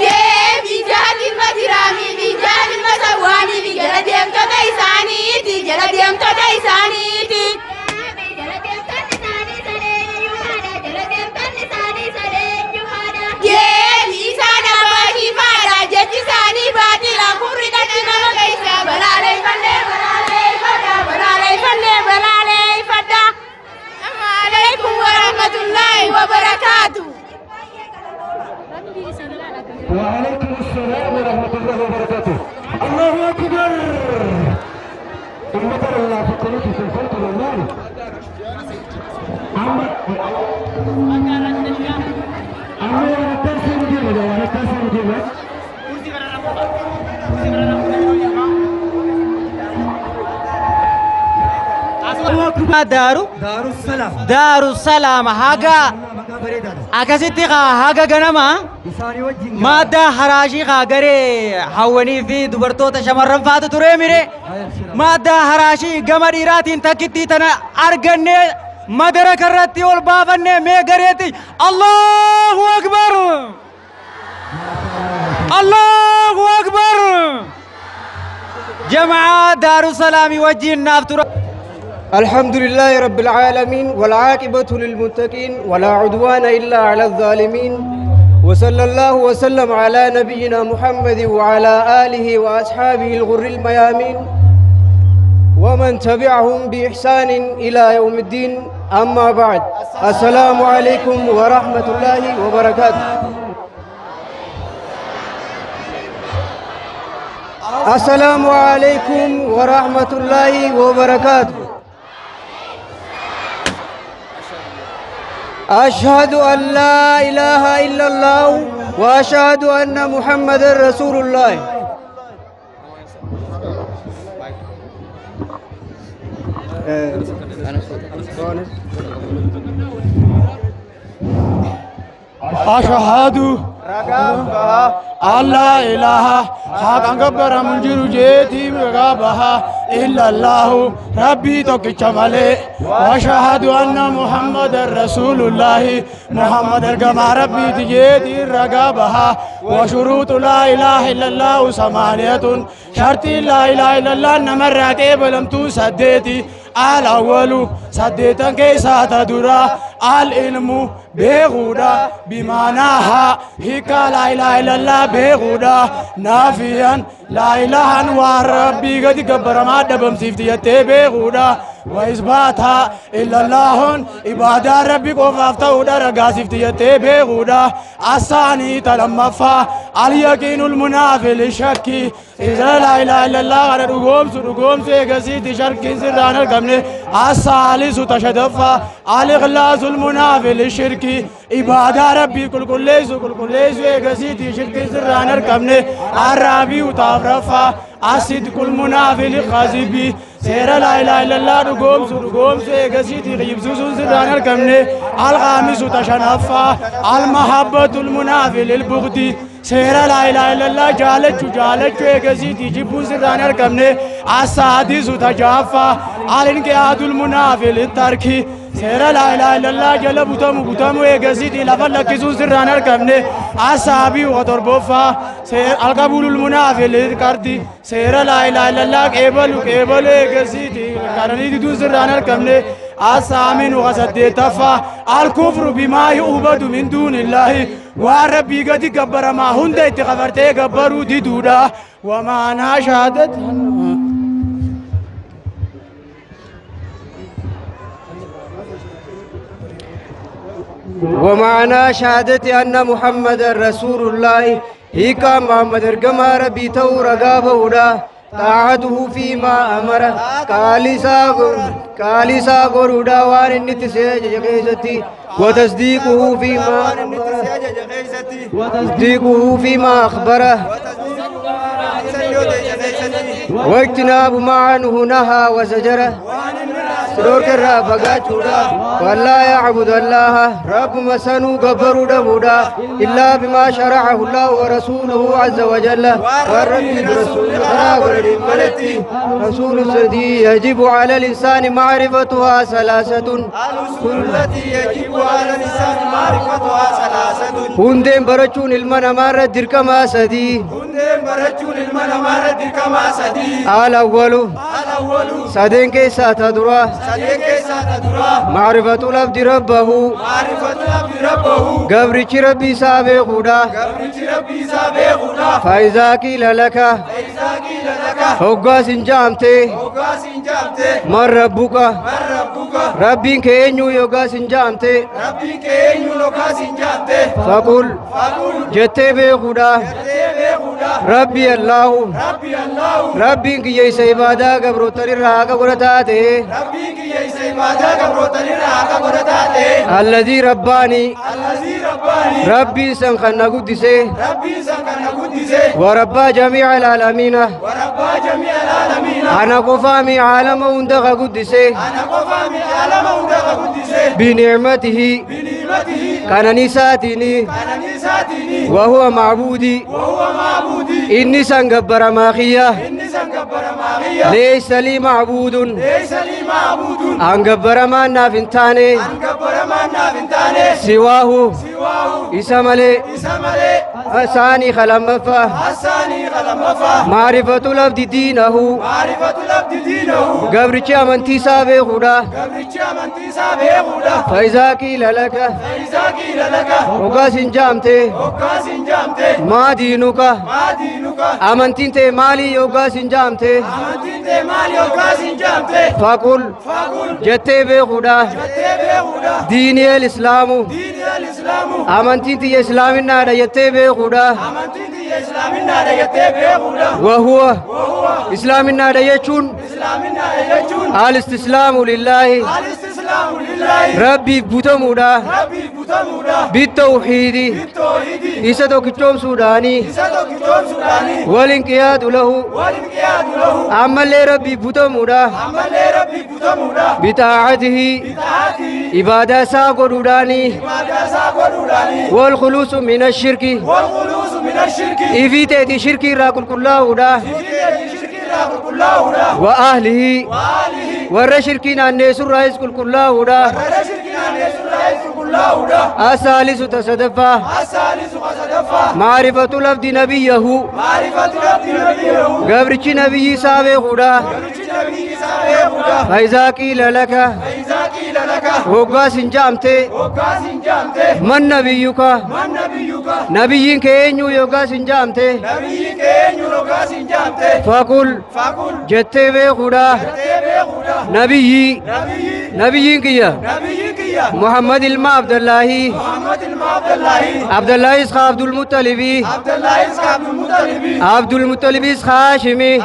Deebi jaalilma jiraamii fi jaalilma sawwaanii fi jala deemtota isaaniiti jala deemtota isaaniiti. Deebi isaan abbaa shifaadha jechi isaanii baatila kurri nama keessa balaaleffannee balaaleffadha balaaleffannee balaaleffadha. Alaikum warahmatullahi wabarakaatu. وعليكم السلام ورحمة الله وبركاته. الله أكبر. المطر الله في قناة في الفرق والله. عم عم الترسي مدينة وانا الترسي مدينة. دارو دار السلام دار السلام haga akkasitti haga ganama maaddaa haraashii haa garee hawwanii fi dubartoota shamarran faatu turee mire maaddaa haraashii gama dhiiraatiin takkittii tana argannee madaraka irratti ol baafannee mee gareetti Allahu Akbar Allahu Akbar jamaa Daarusalaamii wajjin naaf tura. الحمد لله رب العالمين والعاقبة للمتقين ولا عدوان إلا على الظالمين وصلى الله وسلم على نبينا محمد وعلى آله وأصحابه الغر الميامين ومن تبعهم بإحسان إلى يوم الدين. أما بعد، السلام عليكم ورحمة الله وبركاته. السلام عليكم ورحمة الله وبركاته. أشهد أن لا إله إلا الله وأشهد أن محمدا رسول الله. أشهد أن لا إله حقا قبر من جرجيتي رقابها إلا الله ربي توكي وأشهد أن محمد رسول الله محمد القمع ربي تجيتي رقابها. وشروط لا إله إلا الله ثمانية شرط لا إله إلا الله نمرك بلم تسديتي. الأول سديتا كيسا تدرا العلم بغودا بمعناها هيك لا إله إلا الله بغودا نافيا لا إله وربي قد كبر ما دبم سيفتي بغودا وإثباتها إلا الله عبادة ربي قفافته رقا سيفتي بغودا. الثاني تلمفا اليقين المنافي للشك إذا لا إله إلا الله على رقوم سرقوم سيقسيتي شرك سران القمن. الثالث تشدفا الإخلاص المنافي للشرك عبادة ربي كل كل ليس كل كل ليس سيقسيتي شرك سران القمن. الرابع تافرفا الصدق المنافي للخازب سير لا إله إلا الله رقوم سرقوم سيقسيتي غيب سوسون سران القمن. الخامس تشنفا المحبة المنافي للبغض سير لا إله إلا الله جالتشو جالتشو إيجازيتي جيبون سران القمن. السادس تجافا الانقياد المنافي للترك سير لا إله إلا الله جل بوتامو بوتامو إيجازيتي لفلكسون سران القمن. السابع وتربوفا سير القبول المنافي للكرد سير لا إله إلا الله قبل قبل إيجازيتي كرني دون سران القمن. الثامن وسديتفا الكفر بما يعبد من دون الله وربي قد كبر ما هند اتغفرت كبروا ديدودا وما انا شهادت. ومعنى شهادة أن محمد رسول الله هيكا محمد رقما ربي تو رقابه طاعته فيما أمر كاليسا غرودا وان نتسي وتصديقه فيما أخبره واجتناب ما عنه نهى وزجره سرور الرافقات ولا يعبد الله رب مسنو غفر دمودا إلا بما شرعه الله ورسوله عز وجل والرب رسول رسول الذي يجب على الإنسان معرفتها ثلاثة التي يجب على الإنسان معرفتها ثلاثة هندم برچون المنمار دركما سدي هندم برچون المنمار دركما سدي الأول سدين كيسا تدرا معرفة العبد ربه قبرك ربي سابقودا فإذا قيل لك هقاس جامتي من ربك ربك إنيو يقاس جامتي فقل جتي بخدا ربي الله ربك يسا عبادة قبر ترى قرتاته الذي رباني ربي سنخنا قدسه وربى جميع العالمين أنا قفامي عالم وندغ قدسه بنعمته كان نساتني وهو معبودي إني سنقبر ماخية ليس لي معبود أنقبر ما نافنتاني سواه إسمالي أساني خلمفا معرفة العبد دينه قبرك أمنتي سابي غدا فإذا قيل لك وقاس جامتي ما دينك أمنتي مالي وقاس جامتي فقل جتي بغدا ديني الإسلام أمنتي إسلامنا جتي بغدا وهو إسلامنا ديچون الاستسلام لله ربي بوتمودا بالتوحيد إسا توكيتوم سوداني والانقياد له عمل ربي بوتمودا بطاعته عبادة ساقوداني والخلوص من الشرك إفيتي شركي راكل كلاودا وأهله والشركين الناس الرئيس كل كلاودا الثالث تصدفا معرفة لفظ نبيه قبرك نبي سابقودا فإذا قيل لك وقاس جامته من نبيك نبيين كأنيو يوقاس جامته فقل جتة بخدا نبيي نبيين كيا محمد الما عبد الله عبد الله إسحاق عبد المطلب عبد المطلب إسحاق هاشمي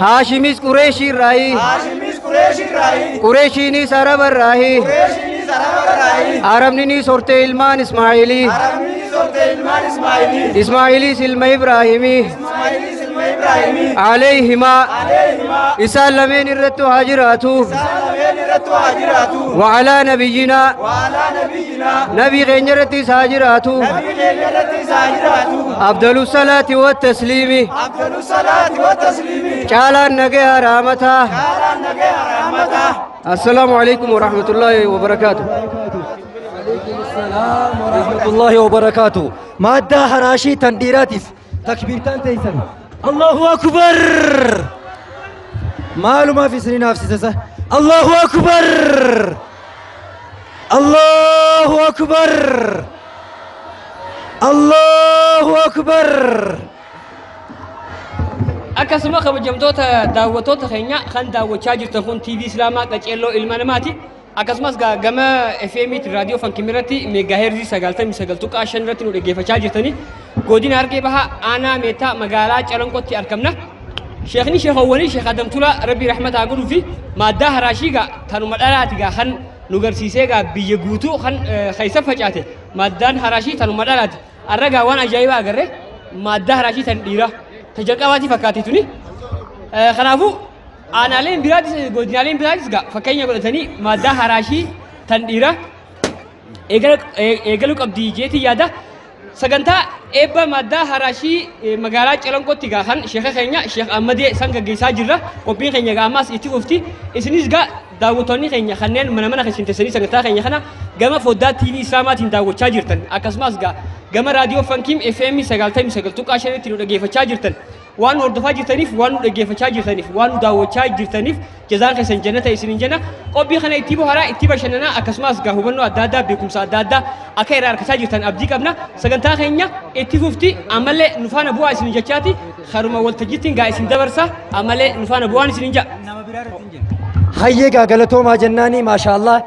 هاشمي قريشي راي قريشي ني عرب راي عرب ني صورت إلمان إسماعيلي إسماعيلي سلم إبراهيمي عليهما إسلامين الرتو هاجراتو وعلى نبينا نبي غنجرتي ساجراتو أفضل الصلاة والتسليم تعالى النجي رحمته. السلام عليكم ورحمة الله وبركاته. السلام ورحمة الله وبركاته. مادة هراشي تنديراتف تكبيرتان تيسن. الله أكبر. مالو ما في سنين نفسي. الله أكبر. الله أكبر. الله أكبر. Akkasuma kabajamtoota daawwattoota keenya kan daawwachaa jirtan kun TV Islaamaa Qaceelloo ilma namaati. Akkasumas gama FM raadiyoo Fankimirratti meegaa heerzii 99.5 irratti nu dhaggeeffachaa jirtanii. Godina Harargee Bahaa aanaa Meettaa magaalaa Calanqootti argamna. Sheekni sheekowwanii Sheekh Adamtulaa Rabbii rahmataa godhuu fi maaddaa haraashii gaa tanuma dhalaati gaa kan nu garsiisee gaa biyya guutuu kan keessa facaate maaddaan haraashii tanuma dhalaati. Arra gaa waan ajaa'ibaa agarree maaddaa haraashii tan dhiiraa tajalqabaatii fakkaate tuni. Kanaafuu aanaaleen biraatis godinaaleen biraatis gaa fakkeenya godhatanii maaddaa haraashii tan dhiiraa eegaluu qabdi jeetii yaada. Sagantaa eebba maaddaa haraashii magaalaa Calanqootti gaa kan sheeka keenya Sheekh Ahmadee san gaggeessaa jirra. Qophiin keenya gaa ammaas itti fufti. Isinis gaa daawwattoonni keenya kanneen mana mana keessan teessanii sagantaa keenya kana gama foddaa TV Islaamaatiin daawwachaa jirtan. Akkasumas gaa gama raadiyoo Fankiim FM 99.5 nu dhaggeeffachaa jirtan. Waan nu hordofaa jirtaniif, waan nu dhaggeeffachaa jirtaniif, waan nu daawwachaa jirtaniif jazaan keessan jannata isiniin jenna. Qophii kana itti bohaaraa, itti bashannanaa akkasumas gaa hubannoo adda addaa, beekumsa adda addaa akka irraa harkachaa jirtan abdii qabna. Sagantaa keenya itti fufti ammallee nu faana bu'aa isiniin jechaati. Haruma waltajjiittiin gaa isin dabarsa ammallee nu faana bu'aan isiniin jedha. Hayyee gaa galatoomaa jennaani maashaallah.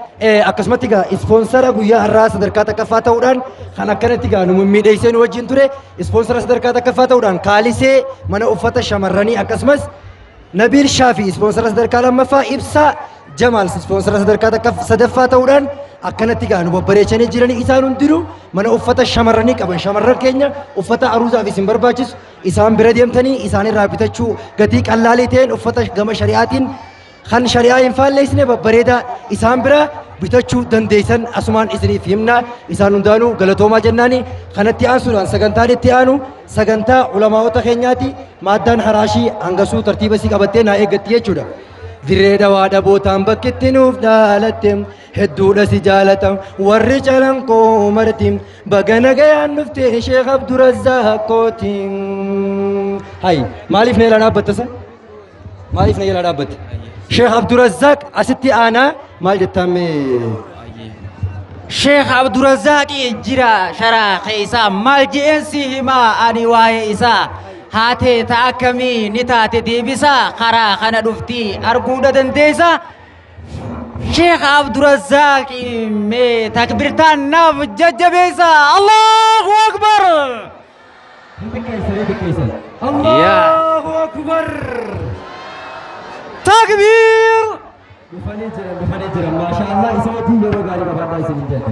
Akkasumatti gaa ispoonsara guyyaa har'aa sadarkaa takkaffaa ta'uudhaan kan akkanatti gaa nu mimmiidheessee nu wajjin ture ispoonsara sadarkaa takkaffaa ta'uudhaan kaalisee mana uffata shamarranii akkasumas Nabiil Shaafii ispoonsara sadarkaa lammaffaa Ibsaa Jamaal ispoonsara sadarkaa sadaffaa ta'uudhaan akkanatti gaa nu babbareechanii jiranii isaan hundinuu mana uffata shamarranii qaban shamarran keenya uffata aruuzaaf isin barbaachisu isaan bira deemtanii isaan irraa bitachuu gatii qallaalii ta'een uffata gama shari'aatiin kan shari'aa hin faalleessine babbareedaa isaan bira bitachuu dandeessan asumaan isiniif himna isaan hundaanuu galatoomaa jennaani kanatti aansuudhaan sagantaan itti aanu sagantaa ulamaa'ota keenyaati maaddaan haraashii hangasuu tartiiba isii qabattee naa eeggatti jechuudha. Dirree dawaa dhabootaan bakkitti nuuf dhaalatte hedduudha si jaalatam warri Calanqoo marti baga nagayaan dhufte Sheekh Abdurazzaaqooti. Hay maaliif na ilaa dhaabbatta sa? Maaliif na ilaa dhaabbatte? Sheekh Abdurazzaaq asitti aanaa maal jettaan mee? Sheekh Abdurazzaaq jira sharaa keessaa maal je'een si himaa ani waa'ee isaa haatee ta'a akkamii ni taate deebisaa karaa kana dhufti arguudha dandeessa. Sheekh Abdurazzaaq mee takbirtaan naaf jajjabeessa. Allahu Akbar! Allahu Akbar. Takbir. Dhufanii jiran maasha Allah isa wajjin yeroo gaarii qabaadhaa isiniin jedha.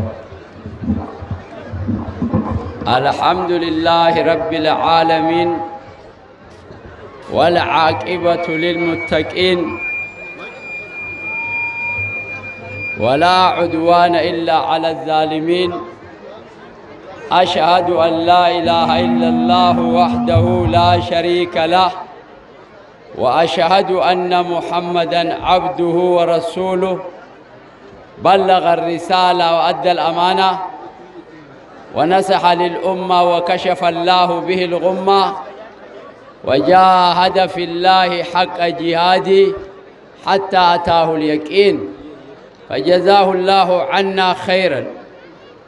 الحمد لله رب العالمين والعاقبة للمتقين ولا عدوان إلا على الظالمين أشهد أن لا إله إلا الله وحده لا شريك له وأشهد أن محمدا عبده ورسوله بلغ الرسالة وأدى الأمانة ونصح للأمة وكشف الله به الغمة وجاهد في الله حق جهاده حتى أتاه اليقين فجزاه الله عنا خيرا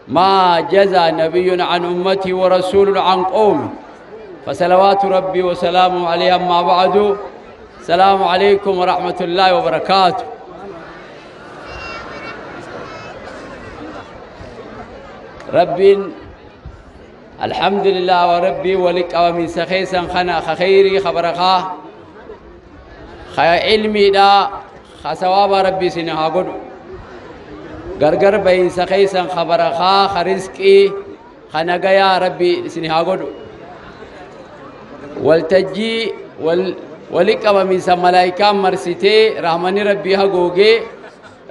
ما جزى نبي عن أمته ورسول عن قومه فصلوات ربي وسلامه عليه. أما بعد، السلام عليكم ورحمة الله وبركاته. ربي الحمد لله وربي ولك ومن سخيسا خنا خيري خبرخا خي علمي دا خسواب ربي سنها قد غرغر بين سخيسا خبرخا خرزقي خنقيا ربي سنها قد والتجي ولك ومن سملايكا مرسيتي رحمني ربي هقوغي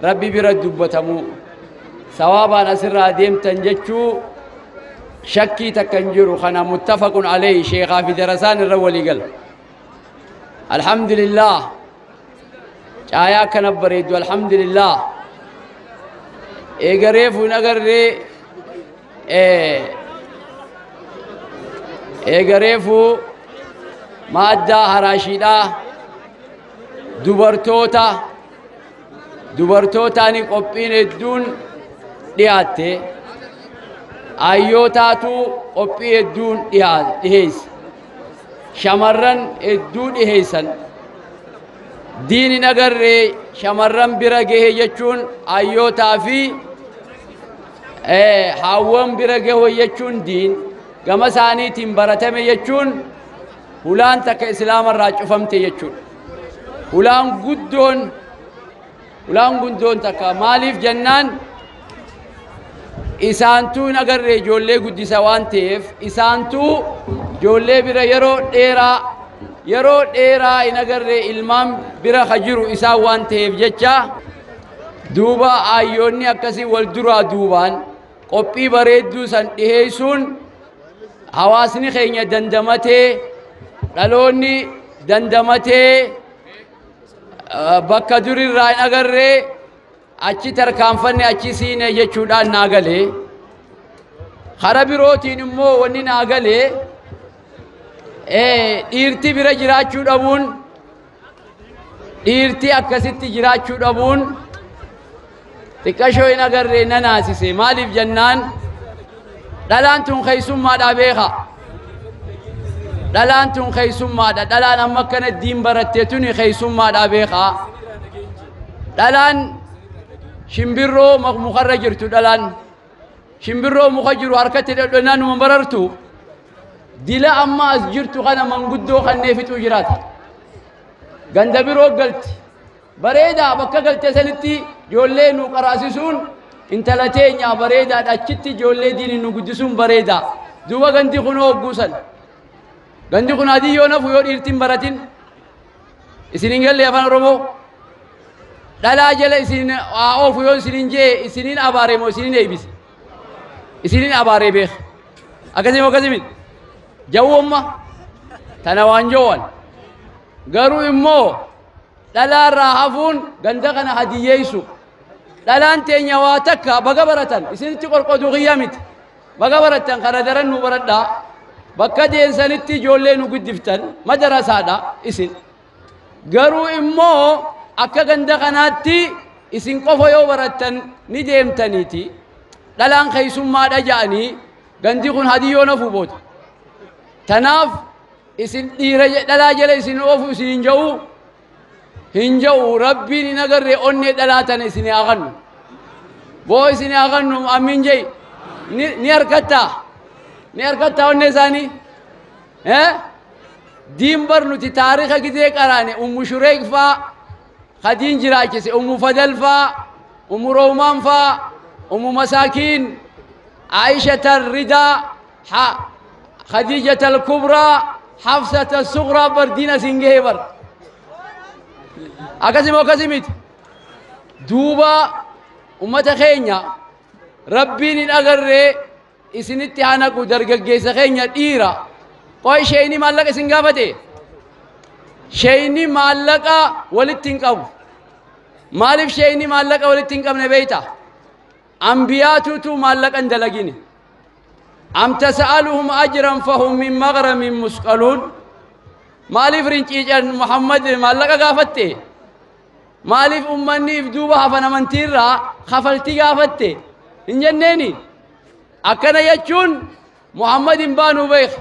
ربي برد دبتمو ثوابا أسر ديم تنجتشو شكي تكنجر خنا متفق عليه شيخا في درسان الرولي قال الحمد لله آيا كنبريد والحمد لله إيغريف ونغر إيغريف مادة هراشيدا دبرتوتا دبرتوتا نقبين الدون dhiyaatte ayyootaatu qophii hedduun dhiheesse shamarran hedduu dhiheessan diini agarree shamarran bira gahe jechuun ayyootaa fi haawwan bira gahe jechuun diin gama isaaniitiin baratame jechuun hulaan takka islaamarraa cufamte jechuudha. Hulaan guddoon takka maaliif jennaan isaantuu hin agarree ijoollee guddisa waan ta'eef isaantuu ijoollee bira yeroo dheeraa hin agarree ilmaan bira ka jiru isaan waan ta'eef jecha duuba ayyoonni akkasii wal duraa duubaan qophii bareedduu san dhiheessuun hawaasni keenya dandamatee dhaloonni dandamatee bakka durirraa hin agarree achi tarkaanfanne achi siine jechuudhaan naa galee kara birootiin immoo wanni naa galee dhiirti bira jiraachuu dhabuun dhiirti akkasitti jiraachuu dhabuun xiqqashoo hin agarree na naasise maaliif jennaan dhalaan tun keessummaadhaa beeka dhalaan tun keessummaadha dhalaan amma akkana diin barattee tuni keessummaadhaa beeka dhalaan shimbirroo mukarra jirtu dhalaan shimbirroo muka jiru harkatti dhadhannaan numa barartu dila amma as jirtu kana manguddoo kannee fixuu jiraata ganda biroo galti bareedaa bakka galte sanitti ijoollee nu qaraasisuun intala teenyaa bareedaadha achitti ijoollee diini nu guddisuun bareedaa duuba gandi kun hoogguusan gandi kun adii yoo nafu yoo dhiirtiin baratin isin hin galle afaan oromoo dhalaa jala isin haa oofu yoo isinin jee isinin abaare moo isinin eebise isinin abaaree beeka akkasii moo akkasii miti jawwamma tana waan jowwan garuu immoo dhalaarraa hafuun ganda kana hadiyyeessu dhalaan teenya waa takka baga baratan isinitti qorqoduu qiyyaa miti baga barattan kana daran nu baradhaa bakka deensanitti ijoollee nu guddiftan madarasaadha isin garuu immoo akka ganda kanaatti isin qofa yoo barattan ni deemtaniiti dhalaan keessummaadha ja'anii gandi kun hadiyyoo nafuu boota tanaaf isin dhiira dhalaa jala isin oofu isin hin ja'u hin ja'u rabbiin hin agarree onnee dhalaa tana isin haa kennu boo isin haa kennu ammin jei ni harkattaa onnee isaanii Diin bar nuti taariika gizee qaraane Ummu Shureek faa Khadiin jiraachise, Ummu Fadal faa, Ummu Roomaan faa, Ummu Masaakiin, Aishata Ridaa, Khadiijata Alkubraa, Hafsata Sughraa bar diin asiin gahee bar. Akkasuma akkasii miti. Duuba ummata keenya rabbiin hin agarree isinitti haa naqu dargaggeessa keenya dhiira. Qoy sheeyni maallaqa isin gaafate? Sheeyni maallaqa walitti hin qabu. Maaliif sheeyni maallaqa walitti hin qabne beeyta? Ambiyaatutu maallaqa hin dalagine. Am tas'aluhum ajran fahum min maghramin musqaluun. Maaliif rinciican Muhammad maallaqa gaafatte? Maaliif ummanni if duuba hafan amantiirraa kafaltii gaafatte? Hin jenneeni. Akkana jechuun Muhammad hin baanuu beek.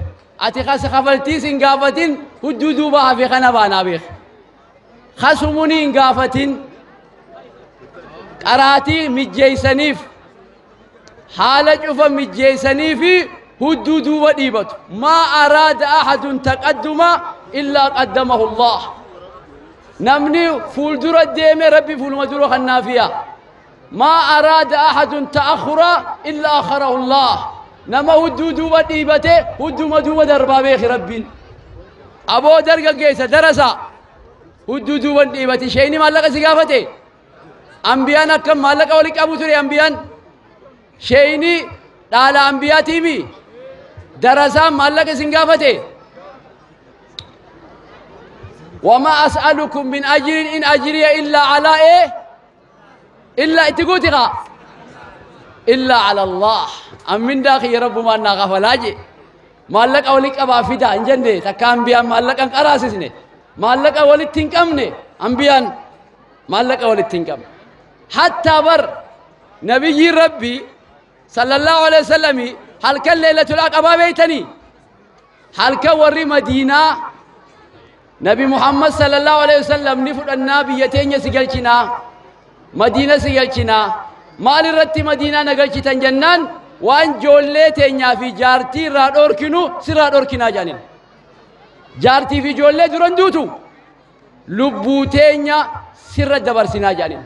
Ati kafaltiis hin gaafatin hudduu duuba hafe kana baanaa beek. Kasumuni hin gaafatin. Qaraatii mijjeeysaniif haala cufa mijjeeysanii fi hudduu duuba dhiibatu. Maa araada ahadun taqadduma illaa qaddamahu Allah. Namni fuuldura deeme rabbi fuuluma dura kannaafiya. Maa araada ahadun ta'akhura illaa akharahu Allah. Nama hudduu duuba dhiibate hudduma duuba darbaa beeki rabbiin. Aboo dargaggeessa darasa hudduu duuba dhiibate sheeyni maallaqa si gaafate. Ambiyaan akkam maallaqa walitti qabu ture ambiyaan. Sheeyni dhaala ambiyaatiimi. Darasaan maallaqa isin gaafate. وما أسألكم من أجر إن أجري إلا على إيه؟ إلا إتقوتها إلا على الله. أم من داخل يا رب ما أنا غفلاجي ما لك أولك أبا فدا إن جنة تكام بيان ما لك أن أراسسني ما لك أولك تنكمني أنبيان ما لك أولك تنكم. حتى بر نبي ربي صلى الله عليه وسلم هل كان ليلة العقبة بيتني هل كوري مدينة نبي محمد صلى الله عليه وسلم نفر النبي يتين سجلتنا مدينة سجلتنا مال رت مدينة نقلت جنان وان جولتين في جارتي راد أوركنو سراد أوركنا جانين جارتي في جولة درندوتو لبوتين سر دبرسنا جانين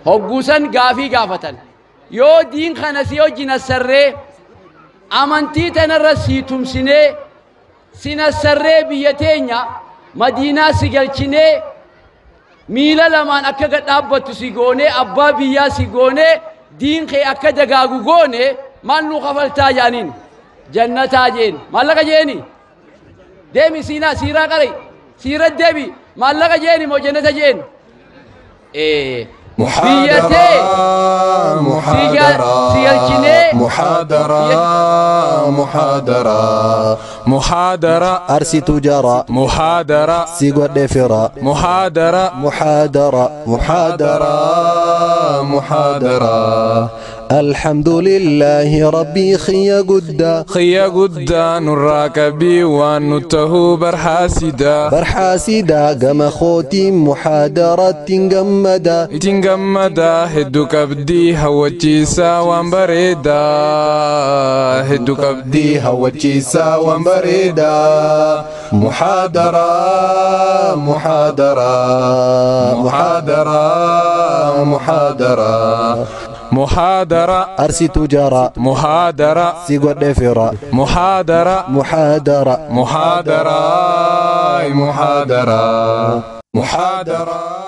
هقوسن قافي قافتن يو دين خنسيو جنا سره أمنتي تنرسيتم سنة سنا سره بيتينيا مدينة سجلتني ميلا لمان أكا قد أبتو سيغوني أبا بيا سيغوني دين خي أكا دقاقو غوني ما نو خفلتا جانين جنة جين ما لك جيني ديمي سينا سيرا قري سيرا ديمي ما لك جيني مو جنة جين إيه محاضرة محاضرة محاضرة محاضرة محاضرة أرسي تجارة محاضرة سيقود فرا محاضرة محاضرة محاضرة محاضرة الحمد لله ربي خيا قدا خيا قدا نراكبي ونته برحاسدا برحاسدا قم خوتي محاضرة تنجمدا تنجمدا هدو كبدي هوتشيسا وانبريدا هدو كبدي هوتشيسا وانبريدا محاضرة محاضرة محاضرة محاضرة محاضرة أرسي تجارة محاضرة سيقود فرا محاضرة محاضرة محاضرة محاضرة محاضرة.